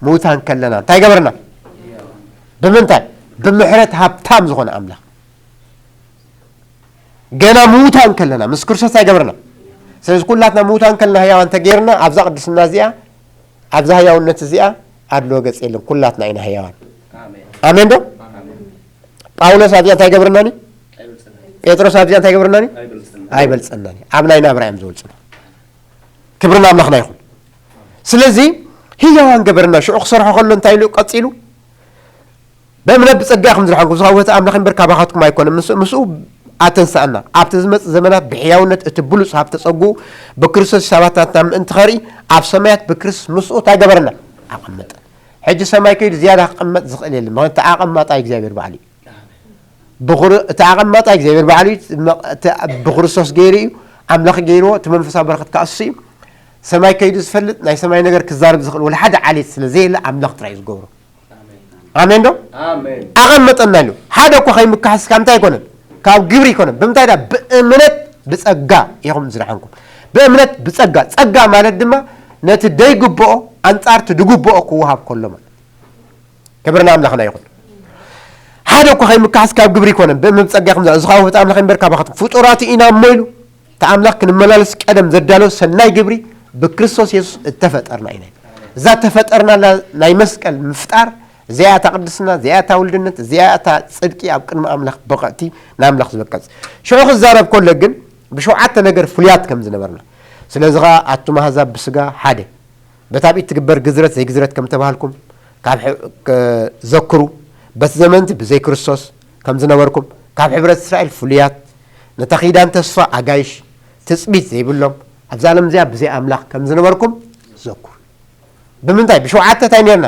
ምውታን ከለና እንታይ ገበርና? ብምንታይ? ብምሕረት ሃብታም ዝኾነ ኣምላኽ ገና ምውታን ከለና ምስ ክርስቶስ እንታይ ገበርና? ስለዚ ኩላትና ምውታን ከለና ህያዋን ተገይርና ኣብዛ ቅድስና እዚኣ፣ ኣብዛ ህያውነት እዚኣ ኣድሎ ገጽ የለን። ኩላትና ኢና ህያዋን። ኣሜን ዶ? ጳውሎስ ኣብዚኣ እንታይ ገብርናኒ? ጴጥሮስ ኣብዚኣ እንታይ ገብርናኒ? ኣይበልጸናኒ። ኣብ ናይ ናብራ እዮም ዝበልጽና። ክብሪ ንኣምላኽና ይኹን። ስለዚ ህያዋን ገበርና። ሽዑ ክሰርሖ ከሎ እንታይ ኢሉ ቀጺሉ? ብእምነት ብጸጋ ኢኹም ዝድሓንኩም፣ እዚ ኻብ ውህበት ኣምላኽ እምበር ካባኻትኩም ኣይኮነን፣ ምስ-፣ ምስኡ ኣተንስኣና፣ ኣብቲ ዝመጽእ ዘመናት ብሕያውነት እቲ ብሉጽ ሃብተ ጸግኡ ብክርስቶስ ሒሳባትናትና ምእንቲ ኸርኢ፣ ኣብ ሰማያት ብክርስቶስ ምስኡ እንታይ ገበረና? ኣቐመጠ። ሕጂ ሰማይ ከይዱ ዝያዳ ክቕመጥ ዝኽእል የለን፣ ምኽንያቱ እቲ ኣቐማጣይ እግዚኣብሔር ባዕሉ እዩ። ብኽር-፣ እቲ ኣቐማጣይ እግዚኣብሔር ባዕሉ እዩ፣ እቲ መ-፣ እቲ ብክርስቶስ ገይሩ እዩ፣ ኣምላኽ ገይርዎ፣ እቲ መንፈሳዊ በረኸት ከኣ እሱ እዩ። ሰማይ ከይዱ ዝፈልጥ፣ ናይ ሰማይ ነገር ክዛረብ ዝኽእል ወላ ሓደ ዓሌት ስለ ዘየለ፣ ኣምላኽ ጥራይ እዩ ዝገብሮ። ኣሜን ዶ? ኣሜን። ኣቐመጠና ኢሉ። ሓደ እኮ ከይምካሕስ ካብ እንታይ ኣይኮነን? ካብ ግብሪ ኣይኮነን። ብምንታይ ዳ? ብእምነት ብጸጋ ኢኹም ዝደሓንኩም። ብእምነት ብጸጋ። ጸጋ ማለት ድማ ነቲ ደይግብኦ ኣንጻር እቲ ድግብኦ ክወሃብ ከሎ ማለት። ክብሪ ንኣምላኽና ይኹን። ሓደ እኮ ከይምካሕስ ካብ ግብሪ ኣይኮነን። ብእምነት ብጸጋ ኢኹም ዝደሓንኩም። እዚ ኸኣ ውህበት ኣምላኽ እምበር ካባኻትኩም ፍጡራት ኢና እሞ ኢሉ። እቲ ኣምላኽ ክንመላለስ ቀደም ዘዳለወ ሰናይ ግብሪ ብክርስቶስ የሱስ እተፈጠርና ኢና። እዛ እተፈጠርናላ ናይ መስቀል ምፍጣር፣ እዚኣ እታ ቅድስና፣ እዚኣ እታ ውልድነት፣ እዚኣ እታ ጽድቂ ኣብ ቅድሚ ኣምላኽ ብቕዕቲ ንኣምላኽ ዝበቅዕ። ሽዑ ክዛረብ ከሎ ግን ብሸውዓተ ነገር ፍሉያት ከም ዝነበርና። ስለዚ ኸኣ ኣቱም ኣህዛብ ብስጋ ሓደ፣ በቲ ኣብ ኢድ ትግበር ግዝረት ዘይግዝረት ከም ተባህልኩም ካብ ሕ-፣ ክ-፣ ዘክሩ። በቲ ዘመንቲ ብዘይ ክርስቶስ ከም ዝነበርኩም፣ ካብ ሕብረት እስራኤል ፍሉያት፣ ነታ ኪዳን ተስፋ ኣጋይሽ፣ ትጽቢት ዘይብሎም፣ ኣብዛ ዓለም እዚኣ ብዘይ ኣምላኽ ከም ዝነበርኩም ዘክሩ። ብምንታይ? ብሸውዓተ እንታይ ነርና?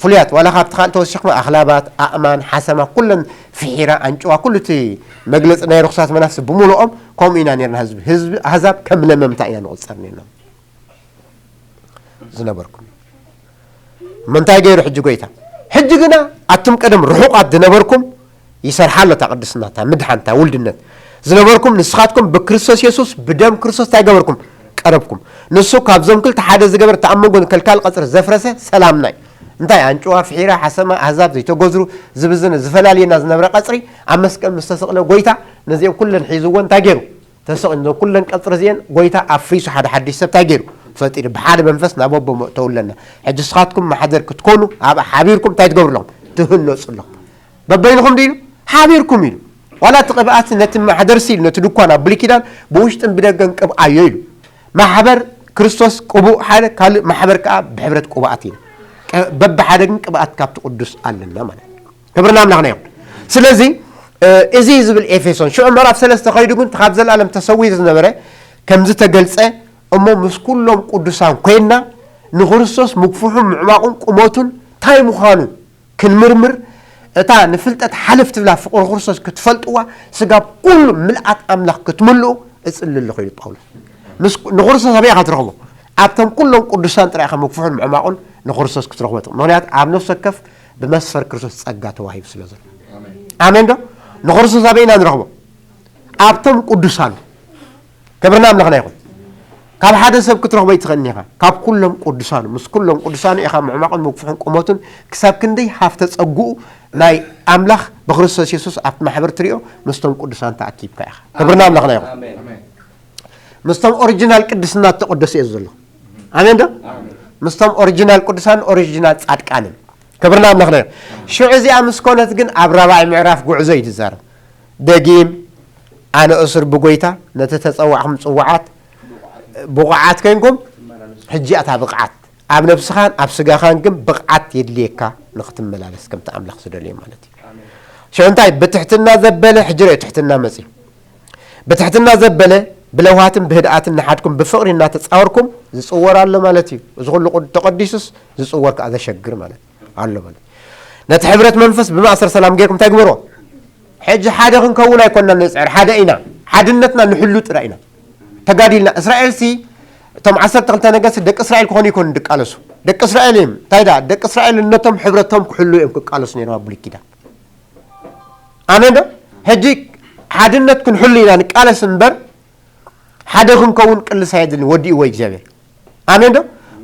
ፍሉያት። ዋላ ካብቲ ካልእ ተወሲኽኩም ኣኽላባት፣ ኣእማን፣ ሓሰማ፣ ኩለን ፍሒራ፣ ኣንጭዋ፣ ኩሉ እቲ መግለጺ ናይ ርኹሳት መናፍስቲ ብምሉኦም ከምኡ ኢና ነርና። ህዝቢ፣ ህዝቢ ኣህዛብ ከም ለመምታ ኢና ንቑጸር ነርና። ዝነበርኩም። እሞ እንታይ ገይሩ ሕጂ ጎይታ? ሕጂ ግና ኣቱም ቀደም ርሑቓት ዝነበርኩም፣ ይሰርሓ ኣሎ እታ ቅድስና፣ እታ ምድሓን፣ እታ ውልድነት ዝነበርኩም፣ ንስኻትኩም ብክርስቶስ የሱስ፣ ብደም ክርስቶስ እንታይ ገበርኩም? ቀረብኩም። ንሱ ካብዞም ክልተ ሓደ ዝገበር፣ እታ ኣብ መንጎ ከልካል ቀጽሪ ዘፍረሰ ሰላምና እዩ። እንታይ? ኣንጭዋ፣ ፍሒራ፣ ሓሰማ፣ ኣህዛብ፣ ዘይተጎዝሩ፣ ዝብዝነ፣ ዝፈላልየና ዝነበረ ቀጽሪ፣ ኣብ መስቀል ምስ ተሰቕለ ጎይታ፣ ነዚኦም ኩለን ሒዝዎ እንታይ ገይሩ? ተሰቒሉ፣ ኩለን ቀጽሪ እዚአን ጎይታ ኣፍሪሱ ሓደ ሓድሽ ሰብ እንታይ ገይሩ? ፈጢሩ። ብሓደ መንፈስ ናብ ኣቦ መእተውለና። ሕጂ ንስኻትኩም ማሕደር ክትኮኑ፣ ኣብኣ ሓቢርኩም እንታይ ትገብሩ ኣለኹም? ትህነጹ ኣለኹም። በበይንኹም ድዩ ኢሉ? ሓቢርኩም ኢሉ። ዋላ እቲ ቅብኣት ነቲ ማሕደርሲ ኢሉ፣ ነቲ ድኳን ኣብ ብሉይ ኪዳን ብውሽጥን ብደገን ቅብኣዮ ኢሉ። ማሕበር ክርስቶስ ቅቡእ ሓደ፣ ካልእ ማሕበር ከኣ ብሕብረት ቅቡኣት ኢና። ቀ-፣ በብሓደ ግን ቅብኣት ካብቲ ቅዱስ ኣለና ማለት እዩ። ክብሪ ንኣምላኽና ይኹን። ስለዚ፣ እ፣ እዚ ዝብል ኤፌሶን፣ ሽዑ ምዕራፍ ሰለስተ ኸይዱ ግን ካብ ዘለኣለም ተሰዊሩ ዝነበረ ከምዚ ተገልጸ፣ እሞ ምስ ኩሎም ቅዱሳን ኮይንና ንክርስቶስ ምግፍሑን ምዕማቑን ቁመቱን እንታይ ምዃኑ ክንምርምር፣ እታ ንፍልጠት ሓልፍ ትብላ ፍቕሪ ክርስቶስ ክትፈልጥዋ፣ ስጋ ኩሉ ምልኣት ኣምላኽ ክትምልኡ እጽሊ ኣለኹ ኢሉ ጳውሎስ። ምስ፣ ንክርስቶስ ኣበይ ኢኻ ትረኽቦ? ኣብቶም ኩሎም ቅዱሳን ጥራይ ኢኻ ምግፍሑን ምዕማቑን ንክርስቶስ ክትረኽቦ ትኽእል። ምኽንያቱ ኣብ ነፍሲ ወከፍ ብመስፈር ክርስቶስ ጸጋ ተዋሂቡ ስለ ዘሎ። ኣሜን ዶ? ንክርስቶስ ኣበይ ኢና ንረኽቦ? ኣብቶም ቅዱሳን። ክብሪ ንኣምላኽና ይኹን። ካብ ሓደ ሰብ ክትረኽቦ ኣይትኽእልን ኢኻ። ካብ ኩሎም ቅዱሳኑ፣ ምስ ኩሎም ቅዱሳኑ ኢኻ ምዕማቑን ምግፍሑን ቁመቱን ክሳብ ክንደይ ሃፍተ ጸግኡ ናይ ኣምላኽ ብክርስቶስ የሱስ ኣብቲ ማሕበር ትሪኦ ምስቶም ቅዱሳን ተኣኪብካ ኢኻ። ክብሪ ንኣምላኽና ይኹን። ኣሜን። ምስቶም ኦሪጂናል ቅድስና እተቐደሱ እየ ዘሎ። ኣሜን ዶ? ኣሜን። ምስቶም ኦሪጂናል ቅዱሳን፣ ኦሪጂናል ጻድቃንን። ክብሪ ንኣምላኽና ይኹን። ሽዑ እዚኣ ምስ ኮነት ግን ኣብ ራብዓይ ምዕራፍ ጉዕዞ እዩ ዝዛረብ። ደጊም ኣነ እሱር ብጎይታ ነቲ ተጸዋዕኹም ጽዋዓት ብቑዓት ኮይንኩም፣ ሕጂ እታ ብቕዓት ኣብ ነብስኻን ኣብ ስጋኻን ግን ብቕዓት የድልየካ ንኽትመላለስ ከምቲ ኣምላኽ ዝደልዮ ማለት እዩ። ሽዑ እንታይ ብትሕትና ዘበለ፣ ሕጂ ርኦ ትሕትና መጺ። ብትሕትና ዘበለ ብለውሃትን ብህድኣትን ንሓድኩም ብፍቕሪ እናተጻወርኩም ዝጽወር ኣሎ ማለት እዩ። እዚ ኩሉ ቅድ-፣ ተቐዲሱስ ዝጽወር ከኣ ዘሸግር ማለት ኣሎ ማለት እዩ። ነቲ ሕብረት መንፈስ ብማእሰር ሰላም ጌርኩም እንታይ ግበርዎ? ሕጂ ሓደ ክንከውን ኣይኮንና ንጽዕር፣ ሓደ ኢና። ሓድነትና ንሕሉ ጥራይ ኢና። ተጋዲልና። እስራኤልሲ እቶም ዓሰርተ ክልተ ነገስት ደቂ እስራኤል ክኾኑ ይኮኑ ድቃለሱ። ደቂ እስራኤል እዮም። እንታይ ደኣ? ደቂ እስራኤል ነቶም ሕብረቶም ክሕሉ እዮም ክቃለሱ ነይሮም ኣብ ብሉይ ኪዳን። ኣሜን ዶ? ሕጂ ሓድነት ክንሕሉ ኢና ንቃለስ እምበር ሓደ ክንከውን ቅልስ ኣየድልን። ወዲእዎ እግዚኣብሔር። ኣሜን ዶ?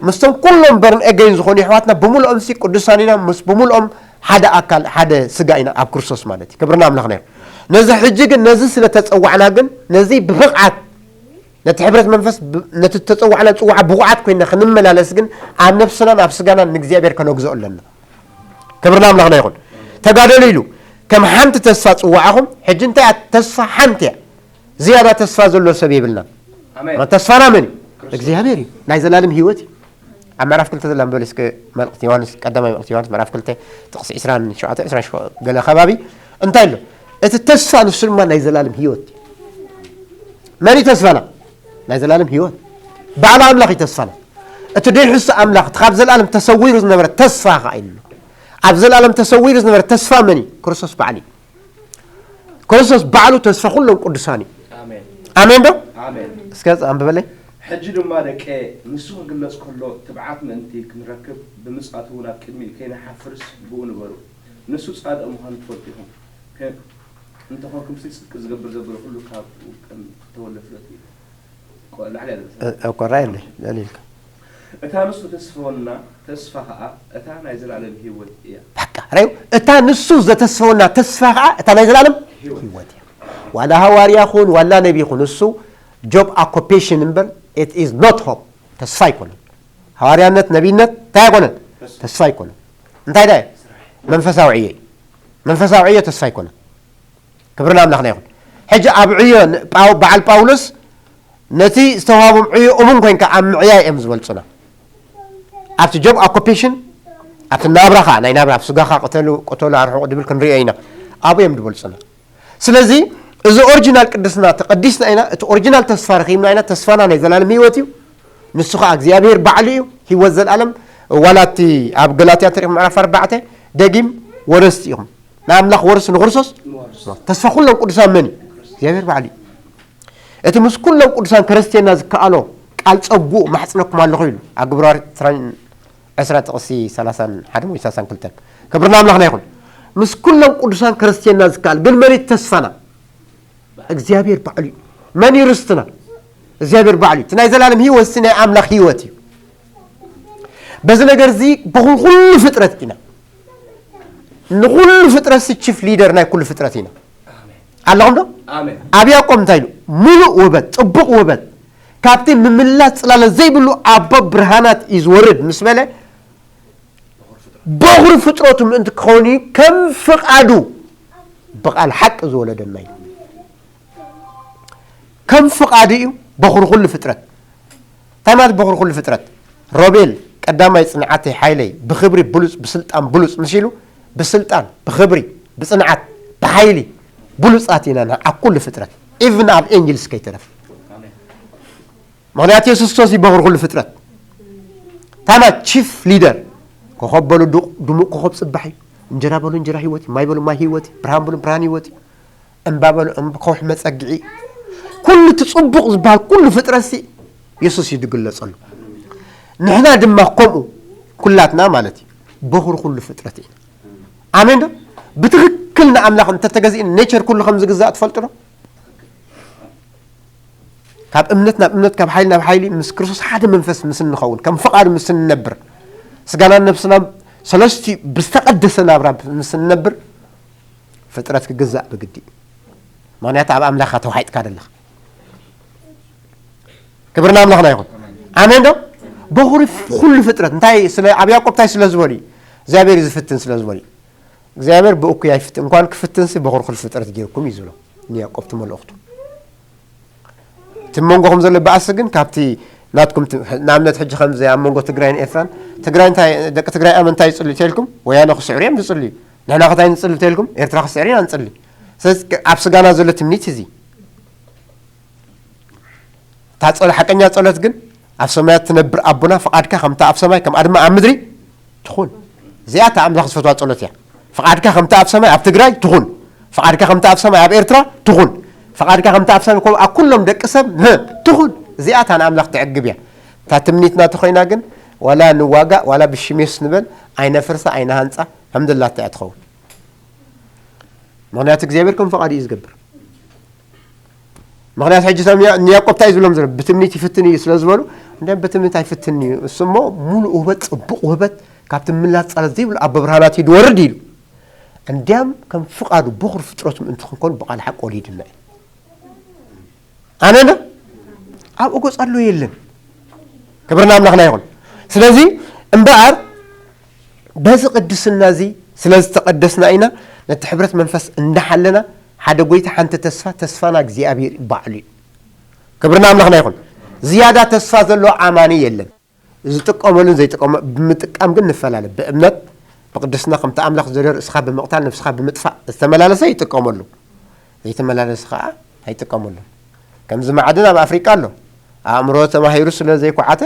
ምስቶም ኩሎም በርን ኤገይን ዝኾኑ የሕዋትና ብምልኦም ሲ ቅዱሳን ኢና፣ ምስ ብምልኦም ሓደ ኣካል ሓደ ስጋ ኢና ኣብ ክርስቶስ ማለት እዩ። ክብርና ኣምላኽና ይኹን። ነዚ ሕጂ ግን ነዚ ስለ ተጸዋዕና ግን ነዚ ብብቕዓት ነቲ ሕብረት መንፈስ ብ-፣ ነቲ ተጸዋዕና ጽዋዓ ብቑዓት ኮይና ክንመላለስ ግን ኣብ ነፍስናን ኣብ ስጋናን ንእግዚኣብሔር ከነግዝኦ ኣለና። ክብርና ኣምላኽና ይኹን። ተጋደሉ ኢሉ ከም ሓንቲ ተስፋ ጽዋዓኹም። ሕጂ እንታይ እያ? ተስፋ ሓንቲ እያ። ዝያዳ ተስፋ ዘሎ ሰብ የብልናን። ኣሜን። ተስፋና መን እዩ? ክርስቶስ። እግዚኣብሔር እዩ። ናይ ዘላለም ህይወት እዩ። ኣብ ምዕራፍ ክልተ ዘላ ንበል እስከ መልእኽቲ ዮሃንስ፣ ቀዳማይ መልእኽቲ ዮሃንስ ምዕራፍ ክልተ ጥቕሲ ዕስራን ሸውዓተ፣ ዕስራን ሸውዓተ ገለ ከባቢ እንታይ ኣሎ? እቲ ተስፋ ንሱ ድማ ናይ ዘላለም ህይወት እዩ። መን እዩ ተስፋና? ናይ ዘላለም ህይወት። ባዕሉ ኣምላኽ እዩ ተስፋና። እቲ ደይሕሱ ኣምላኽ፣ እቲ ካብ ዘላለም ተሰዊሩ ዝነበረ ተስፋ ኸዓ ኢሉ ኣሎ። ኣብ ዘላለም ተሰዊሩ ዝነበረ ተስፋ መን እዩ? ክርስቶስ ባዕሉ እዩ። ክርስቶስ ባዕሉ ተስፋ ኩሎም ቅዱሳን እዩ። ኣሜን። ኣሜን ዶ? ኣሜን። እስከ ኣንብበለይ። ሕጂ ድማ ደቀ፣ ንሱ ክግለጽ ከሎ ትብዓት ምእንቲ ክንረክብ፣ ብምጽኣቱ እውን ኣብ ቅድሚኡ ከይንሓፍርስ ብኡ ንበሩ። ንሱ ጻድቕ ምዃኑ ትፈልጡ ኢኹም። ከ-፣ እንተኾንኩምሲ ጽድቂ ዝገብር ዘበለ ኩሉ ካብኡ ከም ዝተወልደ ፍለጡ ኢሉ። ቆ-፣ ላዕሊ ያለ እ-፣ እኮ ራእይ እንዴ? ለሊልካ። እታ ንሱ ተስፈወና ተስፋ ኸኣ እታ ናይ ዘላለም ህይወት እያ። በቃ፣ ራእዩ፣ እታ ንሱ ዘተስፈወና ተስፋ ኸኣ እታ ናይ ዘላለም ህይወት። ህይወት እያ። ዋላ ሃዋርያ ኹን፣ ዋላ ነቢ ኹን፣ እሱ ጆብ ኦኩፔሽን እምበር፣ it is not hope። ተስፋ ኣይኮነን። ሃዋርያነት፣ ነቢነት እንታይ ኣይኮነን? ተስፋ። ተስፋ ኣይኮነን። እንታይ ዳይ? መንፈሳዊ ዕዮ እዩ። መንፈሳዊ ዕዮ ተስፋ ኣይኮነን። ክብሪ ንኣምላኽና ይኹን። ሕጂ ኣብ ዕዮ ን-፣ ጳው-፣ በዓል ጳውሎስ ነቲ ዝተዋህቦም ዕዮ እሙን ኮይንካ ኣብ ምዕያይ እዮም ዝበልጹና። ኣብቲ ጆብ ኦኩፔሽን፣ ኣብቲ ናብራኻ፣ ናይ ናብራ፣ ኣብ ስጋኻ ቅተሉ፣ ቅተሉ፣ ኣርሕቑ ድብል ክንርእዮ ኢና። ኣብኡ እዮም ዝበልጹና። ስለዚ እዚ ኦሪጂናል ቅድስና ተቐዲስና ኢና፣ እቲ ኦሪጂናል ተስፋ ረኺብና ኢና። ተስፋና ናይ ዘላለም ህይወት እዩ። ንሱ ኸዓ እግዚኣብሔር ባዕሉ እዩ፣ ህይወት ዘላለም። ዋላ እቲ ኣብ ገላትያ ተሪኽ ምዕራፍ ኣርባዕተ ደጊም ወረስቲ ኢኹም፣ ንኣምላኽ ወርሲ ንክርስቶስ። ንወርስ። ተስፋ ኩሎም ቅዱሳን መን እዩ? እግዚኣብሔር ባዕሉ እዩ። እቲ ምስ ኩሎም ቅዱሳን ክርስትያና ዝከኣሎ ቃል ጸጉኡ ማሕጽነኩም ኣለኹ ኢሉ ኣብ ግብረ ሃዋርያት ዕስራን ዕስራ ጥቕሲ ሰላሳን ሓደን ወይ ሰላሳን ክልተን። ክብሪ ንኣምላኽና ይኹን። ምስ ኩሎም ቅዱሳን ክርስትያና ዝከኣል ግን መን እዩ ተስፋና? እግዚኣብሔር ባዕሉ እዩ። መን እዩ ርስትና? እግዚኣብሔር ባዕሉ እዩ። እቲ ናይ ዘላለም ህይወት እዚ ናይ ኣምላኽ ህይወት እዩ። በዚ ነገር እዚ በኹሉ ኩሉ ፍጥረት ኢና። ንኹሉ ፍጥረት ሲ ቺፍ ሊደር ናይ ኩሉ ፍጥረት ኢና። ኣለኹም ዶ? ኣሜን። ኣብ ያዕቆብ እንታይ ኢሉ? ምሉእ ውበት፣ ጽቡቕ ውበት፣ ካብቲ ምምላስ ጽላለ ዘይብሉ ኣቦ ብርሃናት እዩ ዝወርድ ምስ በለ፣ በኹሪ ፍጥረቱ ምእንቲ ክኸውን እዩ፣ ከም ፍቓዱ ብቓል ሓቂ ዝወለደና እዩ። ከም ፍቓዱ እዩ በኹሪ ኩሉ ፍጥረት። እንታይ ማለት በኹሪ ኩሉ ፍጥረት? ሮቤል ቀዳማይ ጽንዓተይ ሓይለይ ብኽብሪ ብሉጽ ብስልጣን ብሉጽ ምስ ኢሉ፣ ብስልጣን፣ ብኽብሪ፣ ብጽንዓት፣ ብሓይሊ ብሉጻት ኢና ንዓ ኩሉ ፍጥረት፣ ኢቭን ኣብ ኤንጅልስ ከይተረፈ። ኣሜን። ምኽንያቱ የሱስ ክርስቶስ እዩ በኹሪ ኩሉ ፍጥረት። ታማ ቺፍ ሊደር። ኮኸብ በሉ ዱ-፣ ድሙቕ ኮኸብ ጽባሕ እዩ። እንጀራ በሉ እንጀራ ህይወት እዩ። ማይ በሉ ማይ ህይወት እዩ። ብርሃን በሉ ብርሃን ህይወት እዩ። እምባ በሉ እምባ ከውሒ መጸግዒ። ኩሉ እቲ ጽቡቕ ዝበሃል ኩሉ ፍጥረት ሲ የሱስ እዩ ዝግለጸሉ። ንሕና ድማ ከምኡ ኩላትና ማለት እዩ። በኹሪ ኩሉ ፍጥረት ኢና። ኣሜን ዶ? ብትኽክል ንኣምላኽ እንተተገዚእን ኔቸር ኩሉ ከም ዝግዛእ ትፈልጡ ዶ? ካብ እምነት ናብ እምነት፣ ካብ ሓይሊ ናብ ሓይሊ፣ ምስ ክርስቶስ ሓደ መንፈስ ምስ እንኸውን፣ ከም ፍቓዱ ምስ እንነብር፣ ስጋናን ነብስናን ሰለስቲኡ ብዝተቐደሰ ናብራ ምስ እንነብር፣ ፍጥረት ክግዛእ ብግዲ እዩ። ምኽንያቱ ኣብ ኣምላኽካ ተዋሒጥካ ደለኻ። ክብሪ ንኣምላኽና ይኹን። ኣሜን ዶ? በኹሪ ኩሉ ፍጥረት እንታይ ስለ፣ ኣብ ያዕቆብ እንታይ ስለ ዝበሉ እዩ? እግዚኣብሔር እዩ ዝፍትን ስለ ዝበሉ እዩ። እግዚኣብሔር ብእኩይ ኣይፍትን፣ እንኳን ክፍትንሲ በኹሪ ኩሉ ፍጥረት ገይርኩም እዩ ዝብሎ ንያዕቆብ እቲ መልእኽቱ። እቲ መንጎኹም ዘሎ ባእሲ ግን ካብቲ ናትኩም ት-፣ ንኣብነት ሕጂ ከምዚ ኣብ መንጎ ትግራይን ኤርትራን፣ ትግራይ እንታይ፣ ደቂ ትግራይ ኣመን እንታይ ይጽልዩ ተልኩም? ወያነ ክስዕሩ እዮም ዝጽልዩ። ንሕና ከታይ ንጽሊ ተልኩም? ኤርትራ ክስዕር ኢና ንጽሊ። ስለዚ ኣብ ስጋና ዘሎ ትምኒት እዚ። እታ ጸሎ-፣ ሓቀኛ ጸሎት ግን ኣብ ሰማያት ትነብር ኣቦና፣ ፍቓድካ ከምታ ኣብ ሰማይ ከምኣ ድማ ኣብ ምድሪ ትኹን። እዚኣ እታ ኣምላኽ ዝፈትዋ ጸሎት እያ። ፍቓድካ ከምታ ኣብ ሰማይ ኣብ ትግራይ ትኹን። ፍቓድካ ከምታ ኣብ ሰማይ ኣብ ኤርትራ ትኹን። ፍቓድካ ከምታ ኣብ ሰማይ ከምኡ ኣብ ኩሎም ደቂ ሰብ፣ ህ፣ ትኹን። እዚኣ እታ ንኣምላኽ ተዕግብ እያ። እታ ትምኒትና ተኾይና ግን ዋላ ንዋጋእ ዋላ ብሽሜስ ንበል ኣይነፍርሳ ኣይነሃንጻ ከም ዘላታ እያ ትኸውን። ምኽንያቱ እግዚኣብሔር ከም ፍቓዱ እዩ ዝገብር። ምኽንያቱ ሕጂ ሰብ ንያ-፣ ንያዕቆብ እንታይ እዩ ዝብሎም ዘሎ? ብትምኒት ይፍትን እዩ ስለ ዝበሉ፣ እንዲያም ብትምኒት ኣይፍትን እዩ። እሱ እሞ ሙሉእ ውህበት፣ ጽቡቕ ውህበት፣ ካብቲ ምላስ ጻላት ዘይብሉ ኣቦ ብርሃናት እዩ ዝወርድ ኢሉ። እንዲያም ከም ፍቓዱ በኹር ፍጥረቱ ምእንቲ ክንኮን ብቓል ሓቂ ወሊድና እዩ። ኣነ ዶ? ኣብ እጎ ጸሎ የለን። ክብርና ኣምላኽና ይኹን። ስለዚ እምበኣር በዚ ቅድስና እዚ ስለ ዝተቐደስና ኢና ነቲ ሕብረት መንፈስ እንዳሓለና ሓደ ጎይታ፣ ሓንቲ ተስፋ፣ ተስፋና እግዚኣብሔር ባዕሉ እዩ። ክብርና ኣምላኽና ይኹን። ዝያዳ ተስፋ ዘለዎ ኣማኒ የለን። ዝጥቀመሉን ዘይጥቀመ-፣ ብምጥቃም ግን ንፈላለ። ብእምነት ብቅድስና ከምቲ ኣምላኽ ዝደልዮ ርእስኻ ብምቕታል ነፍስኻ ብምጥፋእ ዝተመላለሰ ይጥቀመሉ። ዘይተመላለሰ ኸዓ ኣይጥቀመሉን። ከምዚ ማዕድን ኣብ ኣፍሪቃ ኣሎ። ኣእምሮ ተማሂሩ ስለ ዘይኮዓተ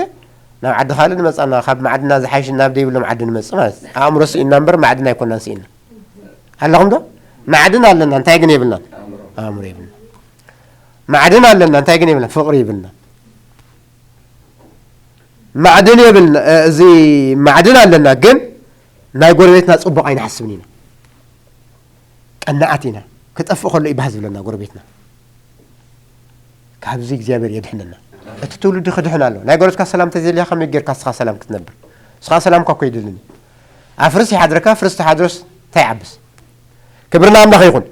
ናብ ዓዲ ካልእ ንመጻና፣ ካብ ማዕድና ዝሓይሽ ናብ ደይብሎም ዓዲ ንመጽእ ማለት እዩ። ኣእምሮ ስኢንና እምበር ማዕድን ኣይኮናን ስኢንና። ኣለኹም ዶ? ማዕድን ኣለና፣ እንታይ ግን የብልናን? ኣእምሮ የብልና። ማዕድን ኣለና፣ እንታይ ግን የብልና? ፍቕሪ የብልና። ማዕድን የብልና፣ እ፣ እዚ ማዕድን ኣለና፣ ግን ናይ ጎረቤትና ጽቡቕ ኣይንሓስብን ኢና። ቀናኣት ኢና። ክጠፍእ ከሎ ይባህ ዝብለና ጎረቤትና። ካብዚ እግዚኣብሔር የድሕነና። እቲ ትውልዲ ክድሕን ኣሎ። ናይ ጎረቤትካ ሰላም ተዘይልያ ከመይ ጌርካ ንስኻ ሰላም ክትነብር? ንስኻ ሰላምካ እኮ ይደልን። ኣፍርስ ይሓድረካ፣ ፍርስ ተሓድሮስ እንታይ ይዓብስ? ክብርና ኣምላኽ ይኹን።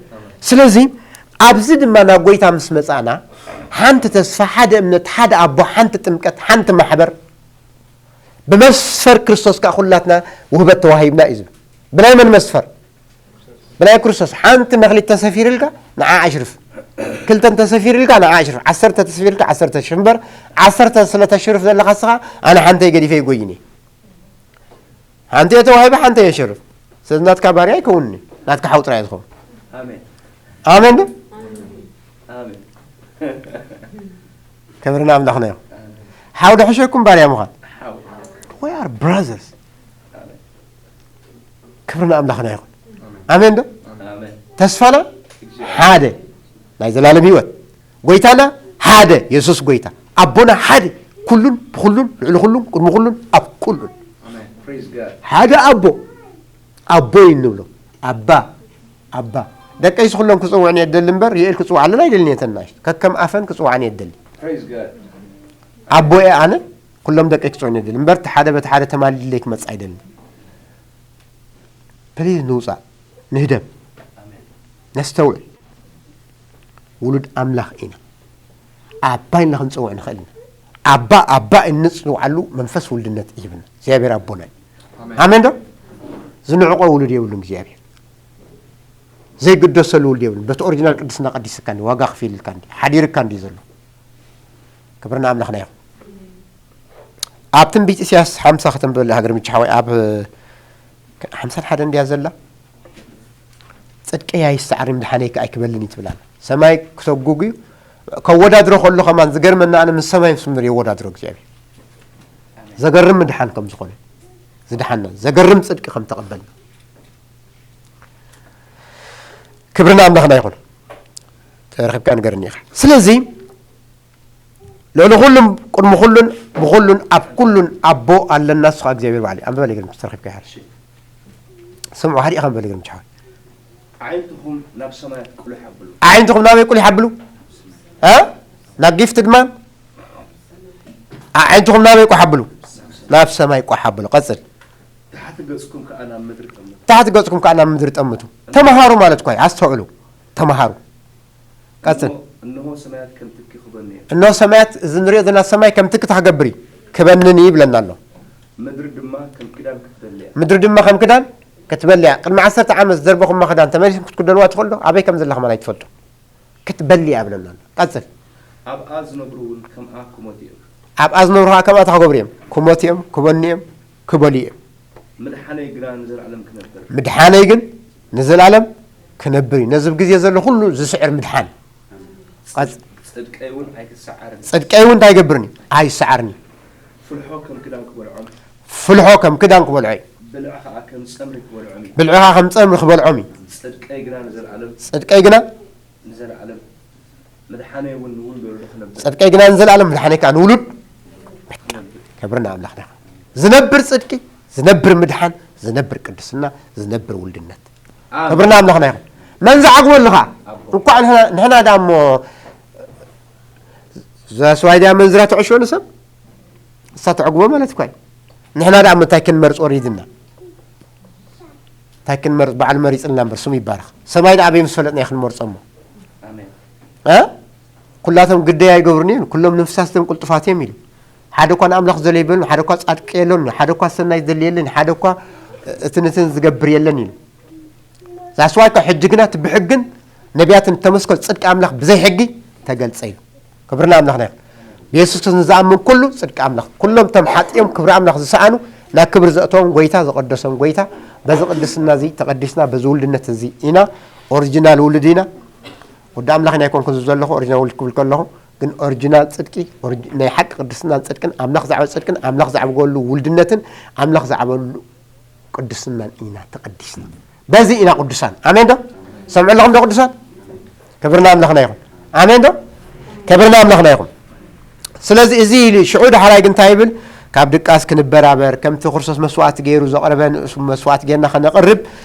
ስለዚ ኣብዚ ድማ ናብ ጎይታ ምስ መጻእና፣ ሓንቲ ተስፋ፣ ሓደ እምነት፣ ሓደ ኣቦ፣ ሓንቲ ጥምቀት፣ ሓንቲ ማሕበር፣ ብመስፈር ክርስቶስ ከኣ ኩላትና ውህበት ተዋሂብና እዩ ዝብል። ብናይ መን መስፈር? ብናይ ክርስቶስ። ሓንቲ መክሊት ተሰፊርልካ ንዓ ኣሽርፍ። ክልተ እንተሰፊርልካ ንዓ ኣሽርፍ። ዓሰርተ ተሰፊርልካ ዓሰርተ ሽርፍ። እምበር ዓሰርተ ስለ ተሽርፍ ዘለኻ ንስኻ፣ ኣነ ሓንተይ ገዲፈ ይጎይን እየ። ሓንቲ እየ ተዋሂበ፣ ሓንተ እየ ሸርፍ። ስለዚ ናትካ ባርያ ኣይከውንኒ፣ ናትካ ሓው ጥራይ እየ ዝኸውን። ኣሜን። ኣሜን ዶ? ኣሜን። ክብሪ ንኣምላኽና ይኹን። ሓው ዶ ሕሸኩም ባርያ ምዃን? ሓው። We are brothers። ኣሜን። ክብሪ ንኣምላኽና ይኹን። ኣሜን ዶ? ኣሜን። ተስፋና ሓደ ናይ ዘላለም ህይወት። ጎይታና ሓደ፣ የሱስ ጎይታ። ኣቦና ሓደ፣ ኩሉን፣ ብኹሉን፣ ልዕሊ ኩሉን፣ ቅድሚ ኩሉን፣ ኣብ ኩሉን። ኣሜን። Praise God። ሓደ ኣቦ፣ ኣቦ እዩ እንብሎ። ኣባ፣ ኣባ። ደቀይሲ ኩሎም ክጽውዕኒ እየ ዝደሊ እምበር፣ ዩኤል ክጽውዓለን ኣይደልን እየ፣ ተናሽ። ከከም ኣፈን ክጽውዓኒ እየ ዝደሊ። Praise God። ኣቦ እየ ኣነ፣ ኩሎም ደቀይ ክጽውዕኒ እየ ዝደሊ እምበር፣ እቲ ሓደ በቲ ሓደ ተማሊለይ ክመጽእ ኣይደልን። ፕሊዝ ንውጻእ፣ ንህደም፣ ኣሜን። ነስተውዕል። ውሉድ ኣምላኽ ኢና። ኣባ ኢልና ክንጽውዕ ንኽእል ኢና። ኣባ፣ ኣባ እንጽውዓሉ መንፈስ ውልድነት ይህብና። እግዚኣብሔር ኣቦና እዩ። ኣሜን። ኣሜን ዶ? ዝንዕቆ ውሉድ የብሉን እግዚኣብሔር። ዘይግደሰሉ ውሉድ የብሉን። በቲ ኦሪጂናል ቅድስና ቀዲስካ እንዲ፣ ዋጋ ከፊልልካ እንዲ፣ ሓዲርካ እንዲ ዘሎ። ክብሪ ንኣምላኽና ይኹን። ኣብ ትንቢት ኢሳያስ ሓምሳ ከተንብበልና ሃገር ምቻ ሓወይ፣ ኣብ ሓምሳን ሓደን እንድያ ዘላ? ጽድቀይ ኣይሰዓርን፣ ምድሓነይ ከኣ ኣይክበልን እዩ ትብል ኣላ። ሰማይ ክሰጉግ እዩ። ከወዳድሮ ከሎ ከማን ዝገርመና፣ ኣነ ምስ ሰማይ ምስ ምድሪ የወዳድሮ እግዚኣብሔር። ዘገርም ምድሓን ከም ዝኾነ ዝደሓንና፣ ዘገርም ጽድቂ ከም ተቐበልና። ክብሪ ንኣምላኽና ይኹን። ተረኺብካ ንገርኒ ኢኻ። ስለዚ ልዕሊ ኩሉን፣ ቅድሚ ኩሉን፣ ብኹሉን፣ ኣብ ኩሉን ኣቦ ኣለና፣ እሱ ኸኣ እግዚኣብሔር ባዕሉ እዩ። ኣንብበለይ ግን ተረኺብካ ይሓር። ስምዑ፣ ሃዲእኻ ኣንብበለይ ግን ምቻ ሓወይ። ኣዒንትኹም ናብ ሰማያት ቁልሕ ኣብሉ። ኣዒንትኹም ናበይ ቁልሕ ኣብሉ? እ? ናብ ጊፍትድ ማን? ኣዒንትኹም ናበይ ቁሕ ኣብሉ? ናብ ሰማይ ቁሕ ኣብሉ። ቀጽል። ታሕቲ ገጽኩም ከኣ ናብ ምድሪ ጠምቱ። ታሕቲ ገጽኩም ከኣ ናብ ምድሪ ጠምቱ። ተመሃሩ ማለት እኮ እዩ። ኣስተውዕሉ። ተመሃሩ። ቀጽል። እነሆ፣ እነሆ ሰማያት ከም ትኪ ክበንዮ። እነሆ ሰማያት፣ እዚ ንሪኦ ዘለና ሰማይ ከም ትኪ ክገብር እዩ። ክበንን እዩ ይብለና ኣሎ። ምድሪ ድማ ከም ክዳን ክትበልያ። ምድሪ ድማ ከም ክዳን ክትበልያ። ቅድሚ ዓሰርተ ዓመት ዝደርበኹማ ክዳን ተመሊስኩም ክትክደንዋ ትኽእሉ ዶ? ኣበይ ከም ዘላ ከማን ኣይትፈልጡ። ክትበልያ ይብለና ኣሎ። ቀጽል። ኣብኣ ዝነብሩ እውን ከምኣ ክሞቱ እዮም። ኣብኣ ዝነብሩ ከዓ ከምኣ ክገብሩ እዮም። ክሞቱ እዮም፣ ክበኑ እዮም፣ ክበልዩ እዮም። ምድሓነይ ግና ንዘለኣለም ክነብር። ምድሓነይ ግን ንዘለኣለም ክነብር እዩ። ነዚ ኣብ ግዜ ዘሎ ኩሉ ዝስዕር ምድሓን። ጽድቀይ እውን ኣይክሰዓርን። ጽድቀይ እውን እንታይ ይገብርኒ? ኣይሰዓርኒ። ፍልሖ ከም ክዳን ክበልዖም። ፍልሖ ከም ክዳን ክበልዖ እዩ። ብልዕ ከዓ ከም ጸምሪ ክበልዖም እዩ። ብልዕኻ ከም ጸምሪ ክበልዖም እዩ። ጽድቀይ ግና ንዘለኣለም። ጽድቀይ ግና ንዘለኣለም። ምድሓነይ እውን ንውሉድ ወለዶ ክነብር። ጽድቀይ ግና ንዘለኣለም፣ ምድሓነይ ከዓ ንውሉድ። ክነብር። ክብርና ኣምላኽና ይኹን። ዝነብር ጽድቂ፣ ዝነብር ምድሓን፣ ዝነብር ቅድስና፣ ዝነብር ውልድነት። ኣሜን። ክብርና ኣምላኽና ይኹን። መን ዝዓግበሉ ኸዓ? ኣቦ። እንኳዕ ንሕና፣ ንሕና ደኣ እሞ፣ እዛ ስዋይ ድያ መንዝራ ተዕሽወ ንሰብ? እሳ ተዕግቦ ማለት እኳ እዩ። ንሕና ደኣ እሞ እንታይ ክንመርጽ ወሪድና? እንታይ ክንመርጽ? በዓል መሪጽልና እምበር፣ ስሙ ይባረኽ። ሰማይ ደኣ ኣበይ ምስ ፈለጥና እዩ ክንመርጾ እሞ? ኣሜን። እ? ኩላቶም ግደይ ኣይገብሩን እዮም፣ ኩሎም ንፍሳት እዮም ቅልጡፋት እዮም ኢሉ። ሓደ እኳ ንኣምላኽ ዘለ ይበሉን፣ ሓደ እኳ ጻድቂ የለን፣ ሓደ እኳ ሰናይ ዝደሊ የለን፣ ሓደ እኳ እቲ ነትን ዝገብር የለን ኢሉ። ዛስዋይ እኳ ሕጂ ግና እቲ ብሕግን ነቢያትን እተመስከሩ ጽድቂ ኣምላኽ ብዘይ ሕጊ ተገልጸ እዩ። ክብርና ኣምላኽና ይኹን። ብየሱስ ክርስቶስ ንዝኣምን ኩሉ ጽድቂ ኣምላኽ፣ ኩሎም እቶም ሓጢኦም ክብሪ ኣምላኽ ዝሰኣኑ፣ ናብ ክብሪ ዘእተዎም ጎይታ፣ ዘቐደሶም ጎይታ፣ በዚ ቅድስና እዚ ተቐዲስና፣ በዚ ውልድነት እዚ ኢና፣ ኦሪጂናል ውሉድ ኢና። ወዲ ኣምላኽ ኢና ኣይኮንኩን ዝብል ዘለኹ፣ ኦሪጂናል ውሉድ ክብል ከለኹ ግን ኦሪጂናል ጽድቂ፣ ኦሪጂ-፣ ናይ ሓቂ ቅድስናን ጽድቅን፣ ኣምላኽ ዝዓበ ጽድቅን፣ ኣምላኽ ዝዓበገሉ ውልድነትን፣ ኣምላኽ ዝዓበሉ ቅድስናን ኢና ተቐዲስና። በዚ ኢና ቅዱሳን። ኣሜን ዶ? ሰምዑ ኣለኹም ዶ ቅዱሳን? ክብርና ኣምላኽና ይኹን። ኣሜን ዶ? ክብርና ኣምላኽና ይኹን። ስለዚ እዚ ኢሉ ሽዑ ዳሕራይ ግን እንታይ ይብል? ካብ ድቃስ ክንበራበር፣ ከምቲ ክርስቶስ መስዋእቲ ገይሩ ዘቕረበ ንእሱ መስዋእቲ ጌርና ከነቕርብ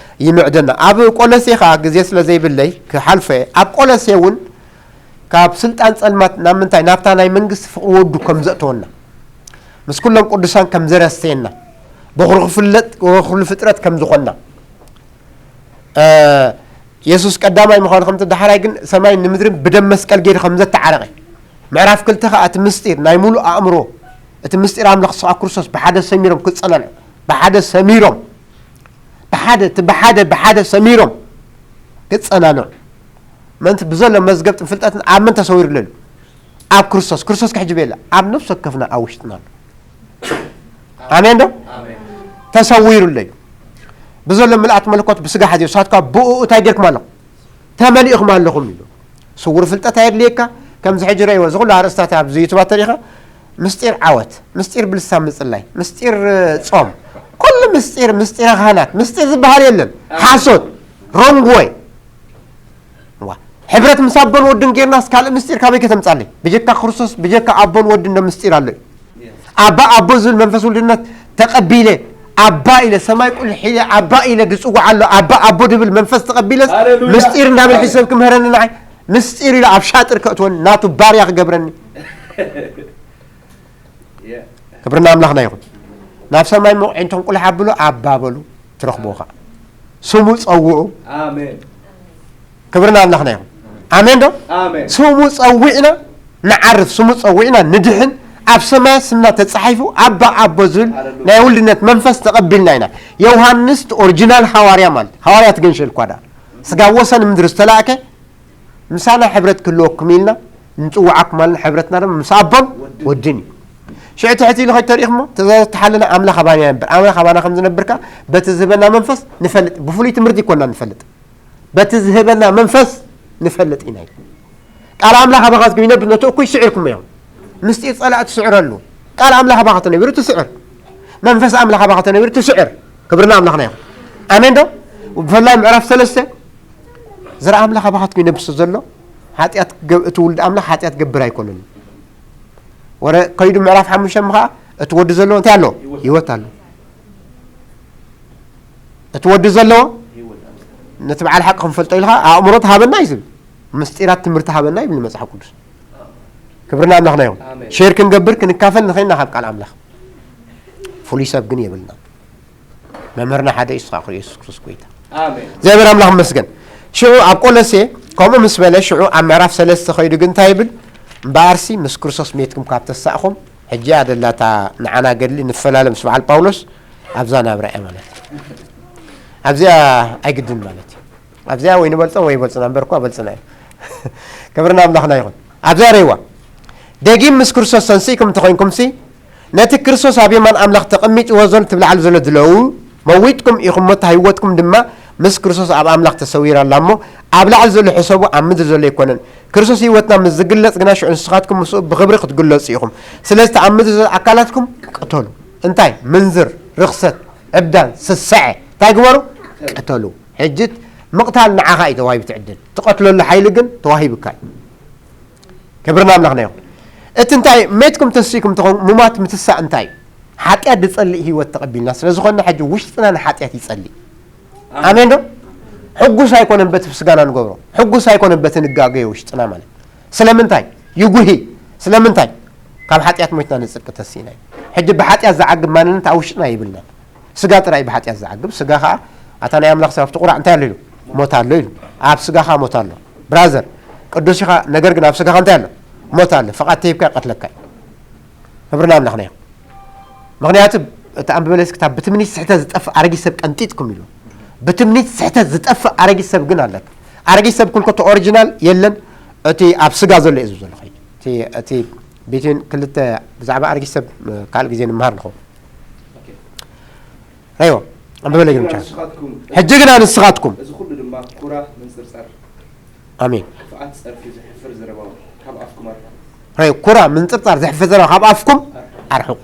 ይምዕደና። ኣብ ቆሎሴ ኸዓ ግዜ ስለ ዘይብለይ ክሓልፎ እየ። ኣብ ቆሎሴ እውን ካብ ስልጣን ጸልማት ናብ ምንታይ? ናብታ ናይ መንግስቲ ፍቕሪ ወዱ ከም ዘእተወና፣ ምስ ኩሎም ቅዱሳን ከም ዘረሰየና፣ በኹሪ ክፍለጥ፣ በኹሪ ፍጥረት ከም ዝኾንና፣ እ፣ የሱስ ቀዳማይ ምዃኑ ከምቲ ዳሕራይ ግን ሰማይን ንምድርን ብደም መስቀል ገይሩ ከም ዘተዓረቐ፣ ምዕራፍ ክልተ ኸኣ እቲ ምስጢር ናይ ሙሉእ ኣእምሮ፣ እቲ ምስጢር ኣምላኽ ንሱ ኣብ ክርስቶስ ብሓደ ሰሚሮም ክጸናንዑ፣ ብሓደ ሰሚሮም፣ ብሓደ፣ እቲ ብሓደ፣ ብሓደ ሰሚሮም ክጸናንዑ። ምእንቲ ብዘሎ መዝገብትን ፍልጠትን ኣብ መን ተሰዊሩ ኣሎ ኢሉ? ኣብ ክርስቶስ። ክርስቶስ ክሕጂ በየላ ኣብ ነፍሲ ወከፍና ኣብ ውሽጥና ኣሎ። ኣሜን ዶ? ኣሜን። ተሰዊሩ ኣሎ እዩ። ብዘሎ ምልኣት መለኮት ብስጋ ሓዚሩ፣ ንሳትካ ብእኡ እንታይ ጌርኩም ኣለኹም? ተመሊእኹም ኣለኹም ኢሉ። ስውር ፍልጠት ኣየድልየካ። ከምዚ ሕጂ ረእይዎ፣ እዚ ኩሉ ኣርእስታት ኣብዚ ዩቱባት ተሪኻ፣ ምስጢር ዓወት፣ ምስጢር ብልሳን ምጽላይ፣ ምስጢር፣ እ፣ ጾም፣ ኩሉ ምስጢር፣ ምስጢረ ካህናት፣ ምስጢር ዝበሃል የለን። ሓሶት፣ ሮንግ ወይ። ዋ፣ ሕብረት ምስ ኣቦን ወድን ጌርናስ ካልእ ምስጢር ካበይ ከተምጻለይ? ብጀካ ክርስቶስ፣ ብጀካ ኣቦን ወድን ዶ ምስጢር ኣሎ እዩ? ኣባ ኣቦ ዝብል መንፈስ ውልድነት ተቐቢለ፣ ኣባ ኢለ፣ ሰማይ ቁልሕ ኢለ፣ ኣባ ኢለ ዝጽውዓ ኣሎ፣ ኣባ ኣቦ ዝብል መንፈስ ተቐቢለስ፣ ሃሌሉያ። ምስጢር እንዳበል ሒሰብ ክምህረኒ ንዓይ፣ ምስጢር ኢሉ ኣብ ሻጥር ከእትወኒ፣ ናቱ ባርያ ክገብረኒ። የ-፣ ክብርና ኣምላኽና ይኹን። ናብ ሰማይ መቑዒንቶም ቁልሕ ኣብሎ፣ ኣባ በሉ፣ ትረኽብዎ ኸዓ። ስሙ ጸውዑ። ኣሜን። ክብርና ኣምላኽና ይኹን። ኣሜን ዶ? ኣሜን። ስሙ ጸዊዕና ንዓርፍ፣ ስሙ ጸዊዕና ንድሕን፣ ኣብ ሰማያት ስምና ተጻሒፉ ኣባ ኣቦ ዝብል ሃሌሉያ። ናይ ውልድነት መንፈስ ተቐቢልና ኢና። ዮሃንስ እቲ ኦሪጂናል ሃዋርያ ማለት፣ ሃዋርያ ትገንሸል እኳ ደኣ፣ ስጋ ወሰን ምድሪ ዝተላእከ፣ ምሳና ሕብረት ክህልወኩም ኢልና ንጽውዓኩም ኣለና። ሕብረትና ድማ ምስ ኣቦን ወድን እዩ። ሽዑ ትሕቲ ኢሉ ከይተሪእኹሞ፣ ትእዛዛት ተሓለና ኣምላኽ ኣባና ይነብር። ኣምላኽ ኣባና ከም ዝነብር ከኣ በቲ ዝህበና መንፈስ ንፈልጥ። ብፍሉይ ትምህርቲ ይኮና ንፈልጥ። በቲ ዝህበና መንፈስ ንፈልጥ ኢና ኢሉ። ቃል ኣምላኽ ኣባኻትኩም ይነብር፣ ነቲ እኩይ ስዒርኩሞ ኢኹም። ምስጢር ጸላእ ትስዕረሉ። ቃል ኣምላኽ ኣባኻ ተነቢሩ ትስዕር። መንፈስ ኣምላኽ ኣባኻ ተነቢሩ ትስዕር። ክብርና ኣምላኽና ይኹን። ኣሜን ዶ? ብፍላይ ምዕራፍ ሰለስተ፣ ዘርኢ ኣምላኽ ኣባኻትኩም ይነብር ዘሎ፣ ሓጢኣት ገብ-፣ እቲ ውልድ ኣምላኽ ሓጢኣት ገብር ኣይኮነን። ወረ ከይዱ ምዕራፍ ሓሙሽተ ኸዓ፣ እቲ ወዲ ዘለዎ እንታይ ኣሎ? ህይወት ኣሎ። እቲ ወዲ ዘለዎ ነቲ በዓል ሓቂ ክንፈልጦ ኢልካ ኣእምሮ ተሃበና እዩ ዝብል። ምስጢራት ትምህርቲ ሃበና ይብል መጽሓፍ ቅዱስ። ክብርና ኣምላኽና ይኹን። ኣሜን። ሼር ክንገብር፣ ክንካፈል ንኽእልና ካብ ቃል ኣምላኽ። ፍሉይ ሰብ ግን የብልና። መምህርና ሓደ እዩ፣ ንሱ ከዓ የሱስ ክርስቶስ ጎይታ። ኣሜን። እግዚኣብሔር ኣምላኽ ይመስገን። ሽዑ ኣብ ቆሎሴ ከምኡ ምስ በለ፣ ሽዑ ኣብ ምዕራፍ ሰለስተ ኸይዱ ግን እንታይ ይብል? እምበኣርሲ ምስ ክርስቶስ ሜትኩም ካብ ተሳእኹም፣ ሕጂ እያ ደላታ ንዓና ገድሊ፣ ንፈላለ ምስ በዓል ጳውሎስ ኣብዛ ናብራ እያ ማለት እዩ። ኣብዚኣ ኣይግድን ማለት እዩ። ኣብዚኣ ወይ ንበልጾም ወይ ይበልጹና፣ እምበር እኳ በልጽና እዩ። ክብርና ኣምላኽና ይኹን። ኣብዚኣ ረይዋ። ደጊም ምስ ክርስቶስ ተንሲእኩም እንተኾይንኩምሲ፣ ነቲ ክርስቶስ ኣብ የማን ኣምላኽ ተቐሚጥዎ ዘሎ ትብላዓል ዘሎ ድለዉ፣ መዊትኩም ኢኹም፣ እታ ህይወትኩም ድማ ምስ ክርስቶስ ኣብ ኣምላኽ ተሰዊራ ኣላ እሞ፣ ኣብ ላዕሊ ዘሎ ሕሰቡ፣ ኣብ ምድሪ ዘሎ ኣይኮነን። ክርስቶስ ህይወትና ምስ ዝግለጽ ግና፣ ሽዑ ንስኻትኩም ምስኡ ብኽብሪ ክትግለጹ ኢኹም። ስለዚ እቲ ኣብ ምድሪ ዘሎ ኣካላትኩም ቅተሉ። እንታይ? ምንዝር፣ ርኽሰት፣ ዕብዳን፣ ስስዐ፣ እንታይ ግበሩ? ቅተሉ። ሕጂ ምቕታል ንዓኻ እዩ ተዋሂቡ እቲ ዕድል። ትቐትለሉ ሓይሊ ግን ተዋሂቡካ እዩ። ክብሪ ንኣምላኽና ይኹን። እቲ እንታይ? ሜትኩም ተሲእኩም ተኾን፣ ሙማት ምትሳእ እንታይ? ሓጢኣት ዝጸልእ ህይወት ተቐቢልና ስለ ዝኾንና፣ ሕጂ ውሽጥና ንሓጢኣት ይጸልእ። ኣሜን ዶ? ሕጉስ ኣይኮነን በቲ ስጋና ንገብሮ። ሕጉስ ኣይኮነን በቲ ንጋገዮ ውሽጥና ማለት። ስለምንታይ? ይጉሂ። ስለምንታይ? ካብ ሓጢኣት ሞይትና ንጽድቂ ተሲእና እዩ። ሕጂ ብሓጢኣት ዝዓግብ ማንነት ኣብ ውሽጥና የብልና። ስጋ ጥራይ ብሓጢኣት ዝዓግብ፣ ስጋ ኸኣ ኣታ ናይ ኣምላኽ ሰብ ኣብቲ ቁራዕ እንታይ ኣሎ ኢሉ? ሞት ኣሎ ኢሉ። ኣብ ስጋኻ ሞት ኣሎ። ብራዘር፣ ቅዱስ ኢኻ፣ ነገር ግን ኣብ ስጋኻ እንታይ ኣሎ? ሞት ኣሎ። ፍቓድ ተሂብካ ይቐትለካ እዩ። ክብሪ ንኣምላኽና ይኹን። ምኽንያቱ እቲ ኣንብበለስ ክታብ ብትምኒት ስሕተት ዝጠፍእ ኣረጊት ሰብ ቀንጢጥኩም ኢሉ። ብትምኒት ስሕተት ዝጠፍእ ኣረጊት ሰብ ግን ኣለካ። ኣረጊት ሰብ ኩልኮ እቲ ኦሪጂናል የለን፣ እቲ ኣብ ስጋ ዘሎ እዩ ዝብል ዘለኹ። እቲ፣ እቲ ቤትን ክልተ ብዛዕባ ኣረጊት ሰብ ካልእ ግዜ ንምሃር ንኸውን። ረይዎ፣ ኣንብበለይ ግን ብቻ። ሕጂ ግና ንስኻትኩም፣ እዚ ኩሉ ድማ ኩራ፣ ምንጽርጻር፣ ኣሜን። ክፍኣት፣ ጸርፊ፣ ዝሕፍር ዘረባ ካብ ኣፍኩም ኣርሕቑ። ረይ፣ ኩራ፣ ምንጽርጻር፣ ዝሕፍር ዘረባ ካብ ኣፍኩም ኣርሕቑ።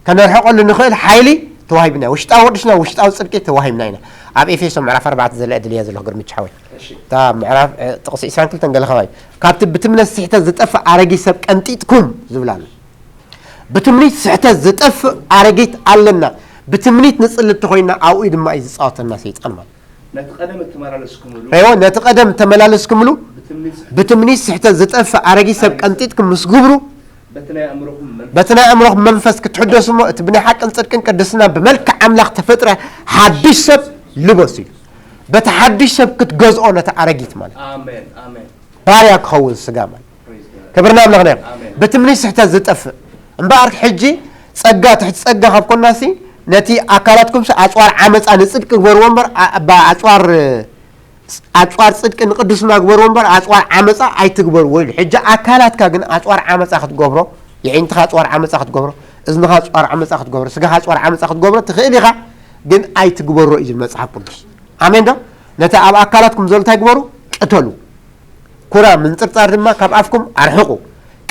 ከነርሕቐሉ ንኽእል ሓይሊ ተዋሂብና፣ ውሽጣዊ ቅዱስና፣ ውሽጣዊ ጽድቂ ተዋሂብና ኢና። ኣብ ኤፌሶ ምዕራፍ ኣርባዕተ ዘለ ዕድል እየ ዘለኹ፣ ግርምች ሓወይ። እሺ። እታ ምዕራፍ፣ እ፣ ጥቕሲ ዕስራን ክልተን ገለ ከባቢ። ካብቲ ብትምነት ስሕተት ዝጠፍእ ኣረጊት ሰብ ቀንጢጥኩም ዝብል ኣሎ። ብትምኒት ስሕተት ዝጠፍእ ኣረጊት ኣለና። ብትምኒት ንጽሊ እንተኾይንና ኣብኡ ድማ እዩ ዝጻወተና ሰይጣን ማለት። ነቲ ቀደም እተመላለስኩምሉ። ረይዎ፣ ነቲ ቀደም እተመላለስኩምሉ። ብትምኒት ስሕተት። ብትምኒት ስሕተት ዝጠፍእ ኣረጊት ሰብ ቀንጢጥኩም ምስ ግብሩ፣ በቲ ናይ ኣእምሮኹም መንፈስ። በቲ ናይ ኣእምሮኹም መንፈስ ክትሕደሱ እሞ፣ እቲ ብናይ ሓቅን ጽድቅን ቅድስና ብመልክዕ ኣምላኽ ተፈጥረ ሓድሽ ሰብ ልበሱ እዩ። በቲ ሓድሽ ሰብ ክትገዝኦ ነቲ ኣረጊት ማለት። ኣሜን፣ ኣሜን። ባርያ ክኸውን ስጋ ማለት። Praise God። ክብሪ ንኣምላኽና ይኹን። ኣሜን። ብትምኒት ስሕተት ዝጠፍእ እምበኣር፣ ሕጂ ጸጋ ትሕቲ ጸጋ ካብ ኮናሲ፣ ነቲ ኣካላትኩምሲ ኣጽዋር ዓመጻ ንጽድቂ ግበርዎ እምበር፣ ኣ-፣ ባ-፣ ኣጽዋር፣ ኣጽዋር ጽድቂ ንቅድስና ግበርዎ እምበር፣ ኣጽዋር ዓመጻ ኣይትግበርዎ ኢሉ። ሕጂ ኣካላትካ ግን ኣጽዋር ዓመጻ ክትገብሮ፣ የዒንትኻ ኣጽዋር ዓመጻ ክትገብሮ፣ እዝንኻ ኣጽዋር ዓመጻ ክትገብሮ፣ ስጋኻ ኣጽዋር ዓመጻ ክትገብሮ ትኽእል ኢኻ፣ ግን ኣይትግበሮ እዩ ዝብል መጽሓፍ ቅዱስ። ኣሜን ዶ? ነቲ ኣብ ኣካላትኩም ዘሎ እንታይ ግበሩ? ቅተሉ። ኩራ ምንጽርጻር ድማ ካብ ኣፍኩም ኣርሕቑ።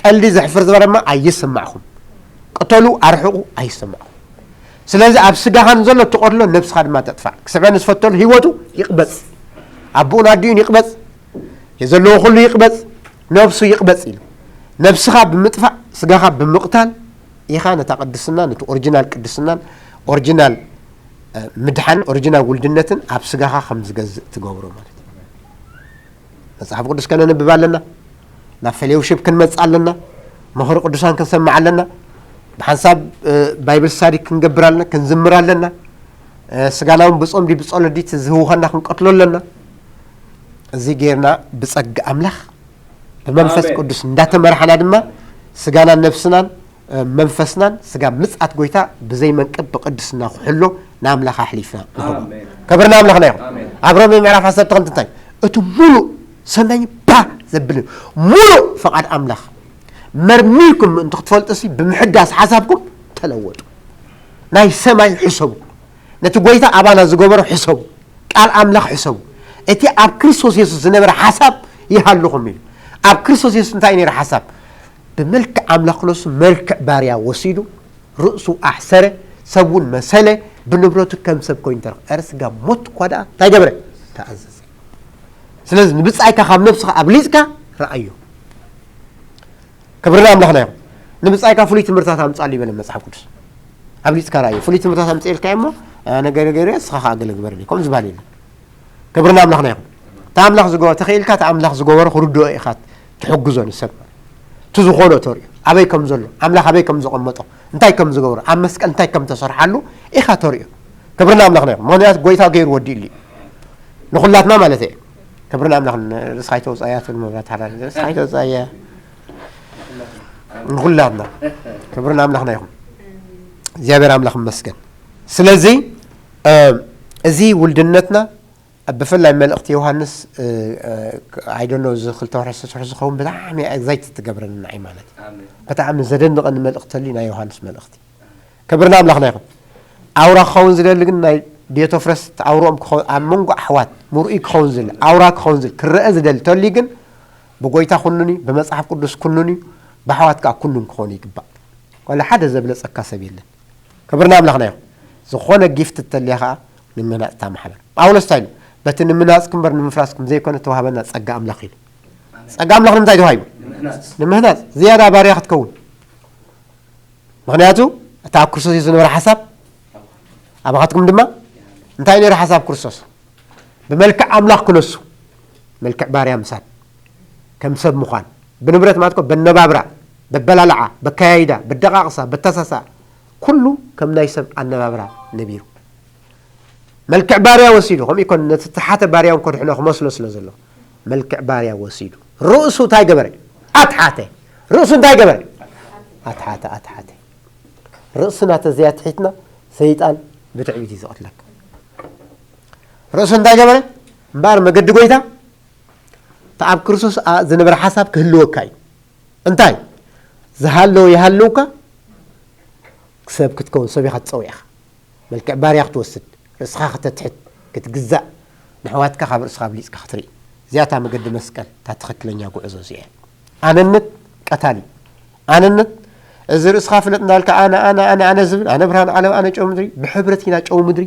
ቀልዲ ዘሕፍር ዘረባ ድማ ኣይስማዕኹም። ቅተሉ፣ ኣርሕቑ፣ ኣይስማዕኹም። ስለዚ ኣብ ስጋኻ ንዘሎ ትቐትሎ፣ ነብስኻ ድማ ተጥፋእ። ክስዕበ ንዝፈተሉ ህይወቱ ይቕበጽ። ኣቦኡን ኣዲኡን ይቕበጽ። የዘለዎ ኩሉ ይቕበጽ። ነብሱ ይቕበጽ ኢሉ። ነብስኻ ብምጥፋእ፣ ስጋኻ ብምቕታል ኢኻ ነታ ቅድስና፣ ነቲ ኦሪጂናል ቅድስናን ኦሪጂናል፣ እ፣ ምድሓን፣ ኦሪጂናል ውልድነትን ኣብ ስጋኻ ከም ዝገዝእ ትገብሮ ማለት እዩ። መጽሓፍ ቅዱስ ከነንብብ ኣለና። ናብ ፌሎውሺፕ ክንመጽእ ኣለና። ምኽሪ ቅዱሳን ክንሰምዕ ኣለና። ብሓንሳብ፣ እ፣ ባይብል ስታዲ ክንገብር ኣለና፣ ክንዝምር ኣለና። እ፣ ስጋና እውን ብጾም ድዩ ብጸሎት ድዩ እቲ ዝህውኸና ክንቀትሎ ኣለና። እዚ ጌርና ብጸጋ ኣምላኽ ብመንፈስ ኣሜን። ቅዱስ እንዳተመርሓና ድማ ስጋናን ነብስናን፣ እ፣ መንፈስናን ስጋ ምጽኣት ጎይታ ብዘይ መንቅብ ብቅድስና ክሕሎ ንኣምላኽ ኣሕሊፍና ንህቦ። ኣሜን። ክብሪ ንኣምላኽና ይኹን። ኣሜን። ኣብ ሮሜ ምዕራፍ ዓሰርተ ክልተ እንታይ? እቲ ሙሉእ ሰማይ ባ ዘብል እዩ። ሙሉእ ፍቓድ ኣምላኽ መርሚርኩም ምእንቲ ክትፈልጡሲ ብምሕዳስ ሓሳብኩም ተለወጡ። ናይ ሰማይ ሕሰቡ። ነቲ ጎይታ ኣባና ዝገበሮ ሕሰቡ። ቃል ኣምላኽ ሕሰቡ። እቲ ኣብ ክርስቶስ የሱስ ዝነበረ ሓሳብ ይሃልኹም ኢሉ። ኣብ ክርስቶስ የሱስ እንታይ ነይሩ ሓሳብ? ብመልክዕ ኣምላኽ ክነሱ መልክዕ ባርያ ወሲዱ፣ ርእሱ ኣሕሰረ፣ ሰብ እውን መሰለ፣ ብንብረቱ ከም ሰብ ኮይኑ ተረኸ። ኧረ ስጋ ሞት እኳ ደኣ እንታይ ገበረ? ተኣዘዘ። ስለዚ ንብጻይካ ካብ ነብስኻ ኣብሊጽካ ረኣዮ። ክብሪ ንኣምላኽና ይኹን። ንብጻይካ ፍሉይ ትምህርታት ኣምጻሉ ይበለ መጽሓፍ ቅዱስ። ኣብሊጽካ ረኣዮ። ፍሉይ ትምህርታት ኣምጽኤልካ እሞ፣ ኣነ ገለ ገይረ፣ ንስኻ ኸኣ ገለ ግበረለይ። ከምኡ ዝበሃል የለን። ክብሪ ንኣምላኽና ይኹን። እቲ ኣምላኽ ዝገበሮ፣ ተኽኢልካ እቲ ኣምላኽ ዝገበሮ ክርድኦ ኢኻ ትሕግዞ ንሰብ። እቲ ዝኾኖ ተርእዮ። ኣበይ ከም ዘሎ፣ ኣምላኽ ኣበይ ከም ዘቐመጦ፣ እንታይ ከም ዝገበሮ፣ ኣብ መስቀል እንታይ ከም ተሰርሓሉ ኢኻ ተርእዮ። ክብሪ ንኣምላኽና ይኹን። ምኽንያቱ ጎይታ ገይሩ ወዲእሉ እዩ። ንኹላትና ማለት እየ። ክብሪ ንኣምላኽ። ርእስኻ ኣይተውፅኣያ ትብል መብራት ሓራሪ። ርእስኻ ኣይተውፅኣያ። ንኹላትና። ክብሪ ንኣምላኽና ይኹን። እግዚኣብሔር ኣምላኽ ይመስገን። ስለዚ፣ እ፣ እዚ ውልድነትና ብፍላይ መልእኽቲ ዮሃንስ ኣይዶኖ እዚ ክልተ ወርሒ ሰስሑ ዝኸውን ብጣዕሚ ኤግዛይት ትገብረኒ ንዓይ ማለት እዩ። ብጣዕሚ ዘደንቐኒ መልእኽቲ ተልዩ ናይ ዮሃንስ መልእኽቲ። ክብሪ ንኣምላኽና ይኹን። ኣውራ ክኸውን ዝደሊ ግን ናይ ዲዮቶፍረስ ኣውርኦም ክኸውን ኣብ መንጎ ኣሕዋት ምርኡይ ክኸውን ዝደሊ ኣውራ ክኸውን ዝደሊ ክረአ ዝደሊ ተልዩ ግን ብጎይታ ኩኑኒ ብመጽሓፍ ቅዱስ ኩኑኒ ብኣሕዋት ከዓ ኩኑን ክኾኑ ይግባእ። ዋላ ሓደ ዘብለጸካ ሰብ የለን። ክብሪ ንኣምላኽና ይኹን። ዝኾነ ጊፍት እተልያ ኸዓ ንምህናፅ እታ ማሕበር። ጳውሎስ እንታይ ኢሉ? በቲ ንምህናፅኩም እምበር ንምፍራስኩም ዘይኮነ ተዋህበና ፀጋ ኣምላኽ ኢሉ። ፀጋ ኣምላኽ ንምንታይ ተዋሂቡ? ንምህናፅ። ዝያዳ ባርያ ክትከውን። ምኽንያቱ እታ ኣብ ክርስቶስ እዩ ዝነበረ ሓሳብ ኣባኻትኩም ድማ እንታይ ነይሩ ሓሳብ ክርስቶስ? ብመልክዕ ኣምላኽ ክነሱ፣ መልክዕ ባርያ ምሳል፣ ከም ሰብ ምዃን፣ ብንብረት ማለት እኮ በነባብራ፣ በበላልዓ፣ በካያይዳ፣ በደቃቅሳ፣ በተሳሳ፣ ኩሉ ከም ናይ ሰብ ኣነባብራ ነቢሩ። መልክዕ ባርያ ወሲዱ፣ ከምኡ ይኮን ነቲ ተሓተ ባርያ እውን ከድሕኖ ክመስሎ ስለ ዘሎ፣ መልክዕ ባርያ ወሲዱ። ርእሱ እንታይ ገበረ? ኣትሓተ። ርእሱ እንታይ ገበረ? ኣትሓተ፣ ኣትሓተ። ርእስና ተዘያትሒትና ሰይጣን ብትዕቢት እዩ ዝቐትለካ። ርእሱ እንታይ ገበረ? እምበኣር መገዲ ጎይታ እቲ ኣብ ክርስቶስ ኣ-፣ ዝነበረ ሓሳብ ክህልወካ እዩ። እንታይ? ዝሃለወ ይሃልውካ፣ ሰብ ክትከውን፣ ሰብ ኢኻ ትጸውዕ ኢኻ። መልክዕ ባርያ ክትወስድ፣ ርእስኻ ከተትሕት፣ ክትግዛእ፣ ንሕዋትካ ካብ ርእስኻ ኣብሊጽካ ክትርኢ። እዚኣ እታ መገዲ መስቀል፣ እታ ትኽክለኛ ጉዕዞ እዚኣ እያ። ኣነነት ቀታሊ። ኣነነት፣ እዚ ርእስኻ ፍለጥ እንዳልካ ኣነ፣ ኣነ፣ ኣነ፣ ኣነ ዝብል፣ ኣነ ብርሃን ዓለም፣ ኣነ ጨው ምድሪ፣ ብሕብረት ኢና ጨው ምድሪ፣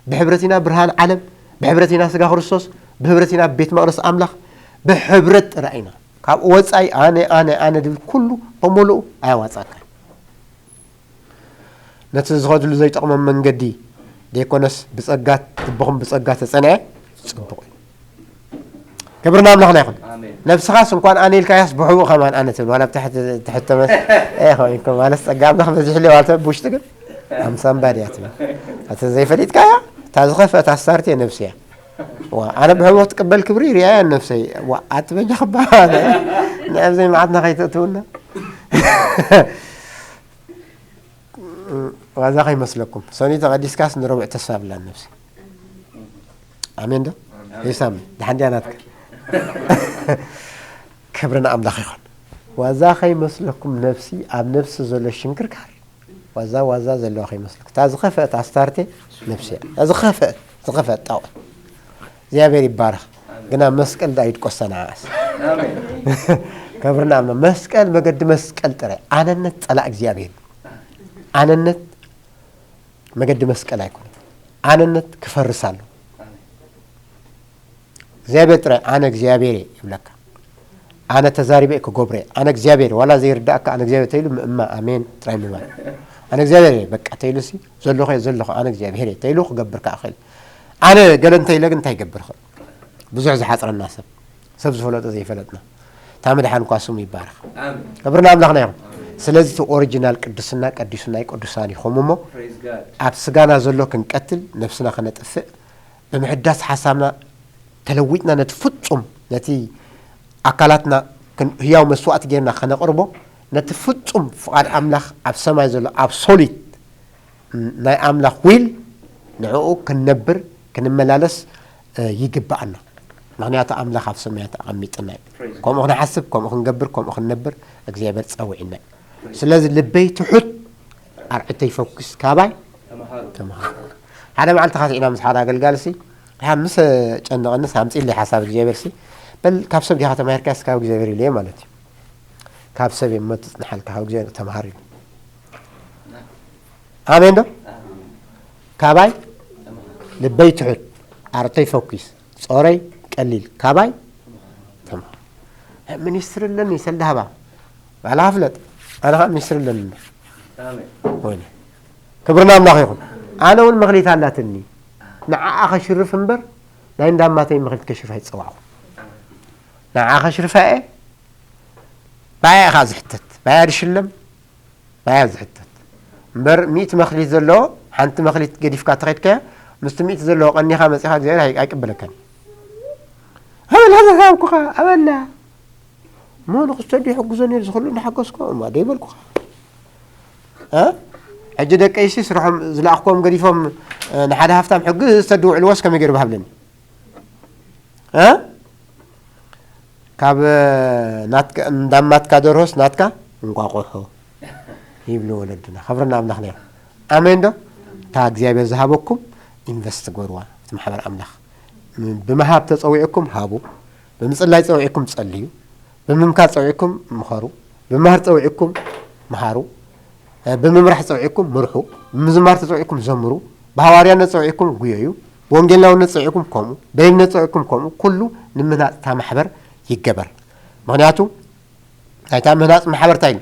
ብሕብረት ኢና ብርሃን ዓለም፣ ብሕብረት ኢና ስጋ ክርስቶስ፣ ብሕብረት ኢና ቤት መቕደስ ኣምላኽ፣ ብሕብረት ጥራይ ኢና። ካብኡ ወጻኢ ኣነ፣ ኣነ፣ ኣነ ድብል ኩሉ በመሉኡ ኣያዋጻካን። ነቲ ዝኸድሉ ዘይጠቕሞም መንገዲ ደይኮነስ ብጸጋ ትብኹም ብጸጋ ተጸንዐ ጽቡቕ እዩ። ክብሪ ንኣምላኽና ይኹን። ኣሜን። ነብስኻስ እንኳን ኣነ ኢልካያስ ብሕቡእ ከማን ኣነ ትብል። ዋላ ብታሕቲ ትሕተመስ፣ ኤ፣ ኸም ኢልኩም ማለት ጸጋ ኣምላኽ በዚሕለይ ዋልተ ብውሽጢ ግን ኣምሳምባ ድያ ትብል። እቲ ዘይፈሊጥካያ፣ እታ ዝኸፍአት ኣስታርት እየ ነብሲ እያ። ዋ፣ ኣነ ብሕቡእ ትቅበል ክብሪ ርኣያ ነብሰይ። ዋ፣ ኣቲ በጃ ክባ፣ ንዕብ ዘይመዓትና ከይተእትውና። ዋዛ ከይመስለኩም። ሰኑይ ተቐዲስካስ ንረቡዕ ተስፋ ብላን ነብሲ። ኣሜን ዶ? ሂሳም፣ ደሓን ድያ ናትካ? ክብሪ ንኣምላኽ ይኹን። ዋዛ ከይመስለኩም ነብሲ፣ ኣብ ነብሲ ዘሎ ሽንክርካር፣ ዋዛ ዋዛ ዘለዋ ከይመስለኩም። እታ ዝኸፈአት ኣስታርቴ ነብሲ እያ። እታ ዝኸፈአት፣ ዝኸፈአት ጣዖት። እግዚኣብሔር ይባረኽ። ግና መስቀል ዳ ይድቆሰና ዓስ። ኣሜን። ክብሪ ንኣምላኽ። መስቀል፣ መገዲ መስቀል ጥራይ። ኣነነት ጸላእ እግዚኣብሔር እዩ። ኣነነት መገዲ መስቀል ኣይኮነን። ኣነነት ክፈርስ ኣሎ። እግዚኣብሔር ጥራይ ኣነ እግዚኣብሔር እየ ይብለካ። ኣነ ተዛሪበ እየ ክገብሮ እየ። ኣነ እግዚኣብሔር፣ ዋላ ዘይርዳእካ ኣነ እግዚኣብሔር ተይሉ ምእማ ኣሜን ጥራይ ምባል። ኣነ እግዚኣብሔር እየ በቃ ተይሉ ሲ፣ ዘለኹ እየ ዘለኹ፣ ኣነ እግዚኣብሔር እየ ተይሉ ክገብር ከኣ ክእል። ኣነ ገለ እንተኢለ ግን እንታይ ይገብር ይኽእል? ብዙሕ ዝሓጽረና ሰብ፣ ሰብ ዝፈለጦ ዘይፈለጥና። እታ ምድሓን እኳ ስሙ ይባረኽ። ኣሜን። ክብሪ ንኣምላኽና ይኹን። ስለዚ እቲ ኦሪጂናል ቅድስና ቀዲሱና እዩ፣ ቅዱሳን ኢኹም እሞ፣ ፕሬዝ ጋድ። ኣብ ስጋና ዘሎ ክንቀትል፣ ነብስና ከነጥፍእ፣ ብምሕዳስ ሓሳብና ተለዊጥና ነቲ ፍጹም፣ ነቲ ኣካላትና ክን-፣ ህያው መስዋእቲ ጌርና ከነቕርቦ፣ ነቲ ፍጹም ፍቓድ ኣምላኽ ኣብ ሰማይ ዘሎ ኣብሶሊት ናይ ኣምላኽ ዊል ንዕኡ ክንነብር፣ ክንመላለስ፣ እ፣ ይግብኣና። ምኽንያቱ ኣምላኽ ኣብ ሰማያት ኣቐሚጥና እዩ። ፕሬዝ ከምኡ ክንሓስብ፣ ከምኡ ክንገብር፣ ከምኡ ክንነብር እግዚኣብሔር ጸዊዕና እዩ። ስለዚ ልበይ ትሑት፣ ኣርዕተይ ፈኩስ ካባይ ተምሃሩ። ተምሃሩ። ሓደ መዓልቲ ኻትዒና ምስ ሓደ ኣገልጋሊ ሲ፣ ድሓር ምስ ጨነቐንስ ኣምጺእለይ ሓሳብ እግዚኣብሔር ሲ፣ በል ካብ ሰብ ዲኻ ተማሂርካስ ካብ እግዚኣብሔር ኢለዮ ማለት እዩ። ካብ ሰብ እየ እሞ ትጽንሓልካ፣ ካብ እግዚኣብሔር ተምሃር ኢሉ። ኣሜን ዶ? ካባይ ልበይ ትሑት፣ ኣርተይ ፈኩስ፣ ጾረይ ቀሊል፣ ካባይ ተምሃር። ሚኒስትሪ ኣለኒ ሰልዲ ሃባ፣ ባዕልኻ ፍለጥ፣ ኣነ ኸዓ ሚኒስትሪ ኣለኒ። ኣሜን። ወይኔ። ክብሪ ንኣምላኽ ይኹን። ኣነ እውን መኽሊት ኣላትኒ። ንዓኣ ኸሽርፍ እምበር፣ ናይ እንዳማተይ መኽሊት ከሽርፍ ኣይጸዋዕኹ። ንዓኣ ኸሽርፋ እየ፣ ባያ ኢኻ ዝሕተት፣ ባያ ድሽለም፣ ባያ ዝሕተት። እምበር ሚእቲ መኽሊት ዘለዎ፣ ሓንቲ መኽሊት ገዲፍካ ተኸድካያ፣ ምስቲ ሚእቲ ዘለዎ ቀኒኻ መጺኻ እግዚኣብሔር ኣይ-፣ ኣይቅበለካን እዩ። ኣበላ ዘሳብኩኻ፣ ኣበላ። እሞ ንኽስተዲ ይሕግዞ ነይሩ ዝኽሉ እንዳሓገዝኮ፣ እማ ደይበልኩኻ። እ? ሕጂ ደቀይሲ ስርሖም ዝለኣኽኮም ገዲፎም፣ እ፣ ንሓደ ሃፍታም ሕግዝ ዝተዲ ውዕልዎስ ከመይ ገይሩ ብሃብለኒ? እ? ካብ ናትካ፣ እንዳማትካ ደርሆስ ናትካ እንቋቑሖ ይብሉ ወለድና። ክብርና ኣምላኽ ነይሩ። ኣሜን ዶ? እታ እግዚኣብሔር ዝሃበኩም ኢንቨስት ግበርዋ። እቲ ማሕበር ኣምላኽ ብመሃብ ተጸዊዕኩም ሃቡ፣ ብምጽላይ ጸዊዕኩም ጸልዩ፣ ብምምካር ጸዊዕኩም ምኸሩ፣ ብመሃር ጸዊዕኩም መሃሩ፣ እ፣ ብምምራሕ ጸዊዕኩም ምርሑ፣ ብምዝማር ተጸዊዕኩም ዘምሩ፣ ብሃዋርያነት ጸዊዕኩም ጉየዩ፣ ብወንጌላውነት ጸዊዕኩም ከምኡ፣ በይነት ጸዊዕኩም ከምኡ፣ ኩሉ ንምህናጽ እታ ማሕበር ይገበር። ምኽንያቱ ናይታ ምህናጽ ማሕበር እንታይ ኢሉ?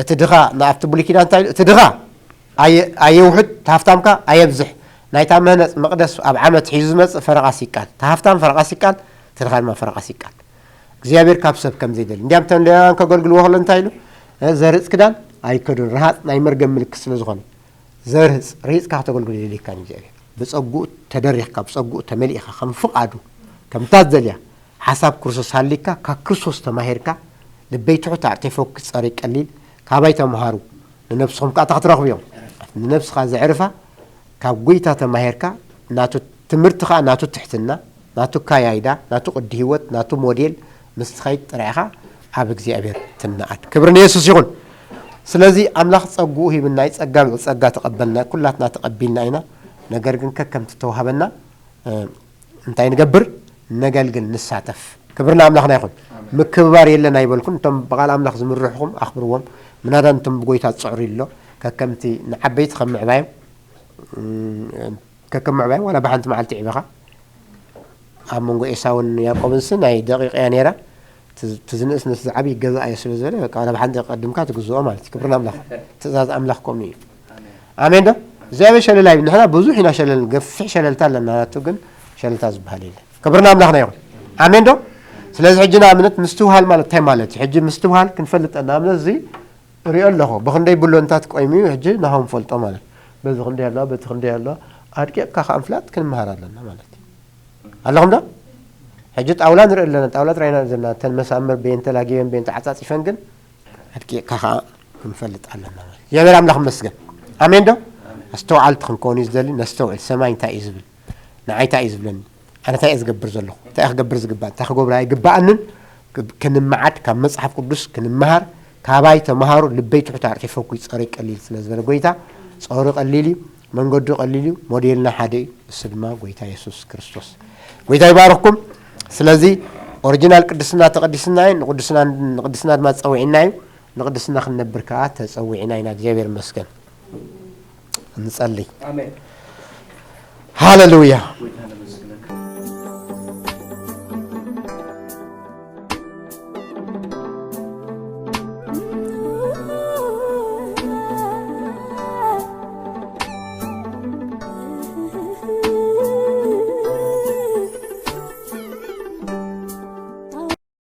እቲ ድኻ ንኣብቲ ብሉይ ኪዳን እንታይ ኢሉ? እቲ ድኻ ኣየ-፣ ኣየውሕድ፣ እቲ ሃፍታምካ ኣየብዝሕ። ናይታ ምህነጽ መቕደስ ኣብ ዓመት ሒዙ ዝመጽእ ፈረቓስ ይቃል። እቲ ሃፍታም ፈረቓስ ይቃል፣ እቲ ድኻ ድማ ፈረቓስ ይቃል። እግዚኣብሔር ካብ ሰብ ከም ዘይደሊ። እንዲያም እተን ሌዋውያን ከገልግልዎ ከሎ እንታይ ኢሉ? እ፣ ዘርህጽ ክዳን ኣይከዱን። ረሃጽ ናይ መርገም ምልክት ስለ ዝኾነ። ዘርህጽ፣ ርሂጽካ ከተገልግሎ የድልየካ ንእግዚኣብሔር። ብጸግኡ ተደሪኽካ፣ ብጸግኡ ተመሊእካ፣ ከም ፍቓዱ፣ ከምታ ዝደልያ፣ ሓሳብ ክርስቶስ ሃሊካ፣ ካብ ክርስቶስ ተማሂርካ፣ ልበይ ትሑት ኣዕቴፈኩ ጸሪ ቀሊል፣ ካባይ ተምሃሩ፣ ንነብስኹም ከኣ እታ ክትረኽቡ እዮም። ንነብስኻ ዘዕርፋ፣ ካብ ጐይታ ተማሂርካ፣ ናቱ ትምህርቲ ከኣ ናቱ ትሕትና፣ ናቱ ካያይዳ፣ ናቱ ቅዲ ህይወት፣ ናቱ ሞዴል ምስ ትኸይድ ጥራይ ኢኻ ኣብ እግዚኣብሔር ትነኣድ። ክብሪ ንየሱስ ይኹን። ስለዚ ኣምላኽ ጸግኡ ሂብና እዩ። ጸጋ ብጸጋ ተቐበልና፣ ኩላትና ተቐቢልና ኢና። ነገር ግን ከከምቲ ተዋህበና፣ እ፣ እንታይ ንገብር? ነገልግል፣ ንሳተፍ። ክብሪ ንኣምላኽና ይኹን። ምክብባር የለን ኣይበልኩን። እቶም ብቓል ኣምላኽ ዝምርሕኹም ኣኽብርዎም። ምናዳ እቶም ብጎይታ ዝጽዕሩ ኣሎ። ከከምቲ ንዓበይቲ ከም ምዕባዮም፣ እም፣ ከከም ምዕባዮም ዋላ ብሓንቲ መዓልቲ ይዕበኻ። ኣብ መንጎ ኤሳውን ያዕቆብንስ ናይ ደቂቕ እያ ነይራ። እቲ፣ እቲ ዝንእስ ነቲ ዝዓብይ ይገዛእ እየ ስለ ዝበለ፣ በቃ፣ ዋላ ብሓንቲ ቀድምካ ትግዝኦ ማለት እዩ። ክብሪ ንኣምላኽ። ትእዛዝ ኣምላኽ ከምኡ እዩ። ኣሜን ዶ? እግዚኣብሔር ሸለል ኣይብል። ንሕና ብዙሕ ኢና ሸለል፣ ገፊሕ ሸለልታ ኣለና፣ ናቱ ግን ሸለልታ ዝበሃል የለን። ክብሪ ንኣምላኽና ይኹን። ኣሜን ዶ? ስለዚ ሕጂ ንኣብነት ምስትውሃል ማለት እንታይ ማለት እዩ? ሕጂ ምስትውሃል ክንፈልጥ፣ ንኣብነት እዚ እሪኦ ኣለኹ፣ ብኽንደይ ብሎንታት ቆይሙ እዩ፣ ሕጂ ናሆም ፈልጦ ማለት። በዚ ክንደይ ኣለዋ፣ በቲ ክንደይ ኣለዋ፣ ኣድቂቕካ ከኣ ምፍላጥ ክንመሃር ኣለና ማለት እዩ። ኣለኹም ዶ? ሕጂ ጣውላ ንርኢ ኣለና፣ ጣውላ ጥራይ ኢና ዘለና፣ እተን መሳምር በየን ተላጊበን፣ በየን ተዓጻጺፈን ግን ኣድቂቕካ ከኣ ክንፈልጥ ኣለና ማለት እዩ። እግዚኣብሔር ኣምላኽ ይመስገን። ኣሜን ዶ? ኣስተውዓልቲ ክንከውን እዩ ዝደሊ፣ ነስተውዕል። ሰማይ እንታይ እዩ ዝብል? ንዓይ እንታይ እዩ ዝብለኒ? ኣነ እንታይ እየ ዝገብር ዘለኹ? እንታይ እየ ክገብር ዝግባእ? እንታይ ክገብር ኣይግባኣንን? ክ-፣ ክንመዓድ፣ ካብ መጽሓፍ ቅዱስ ክንመሃር፣ ካባይ ተምሃሩ፣ ልበይ ትሑት ኣዕሪፈኩ እዩ፣ ጸሮይ ቀሊል ስለ ዝበለ ጎይታ፣ ጸሩ ቀሊል እዩ፣ መንገዱ ቀሊል እዩ፣ ሞዴልና ሓደ እዩ፣ እሱ ድማ ጎይታ የሱስ ክርስቶስ። ጎይታ ይባርኽኩም። ስለዚ ኦሪጂናል ቅድስና ተቐዲስና እዩ፣ ንቅድስና፣ ንቅድስና ድማ ጸዊዕና እዩ፣ ንቅድስና ክንነብር ከኣ ተጸዊዕና ኢና። እግዚኣብሔር ይመስገን። ንጸልይ። ኣሜን። ሃሌሉያ።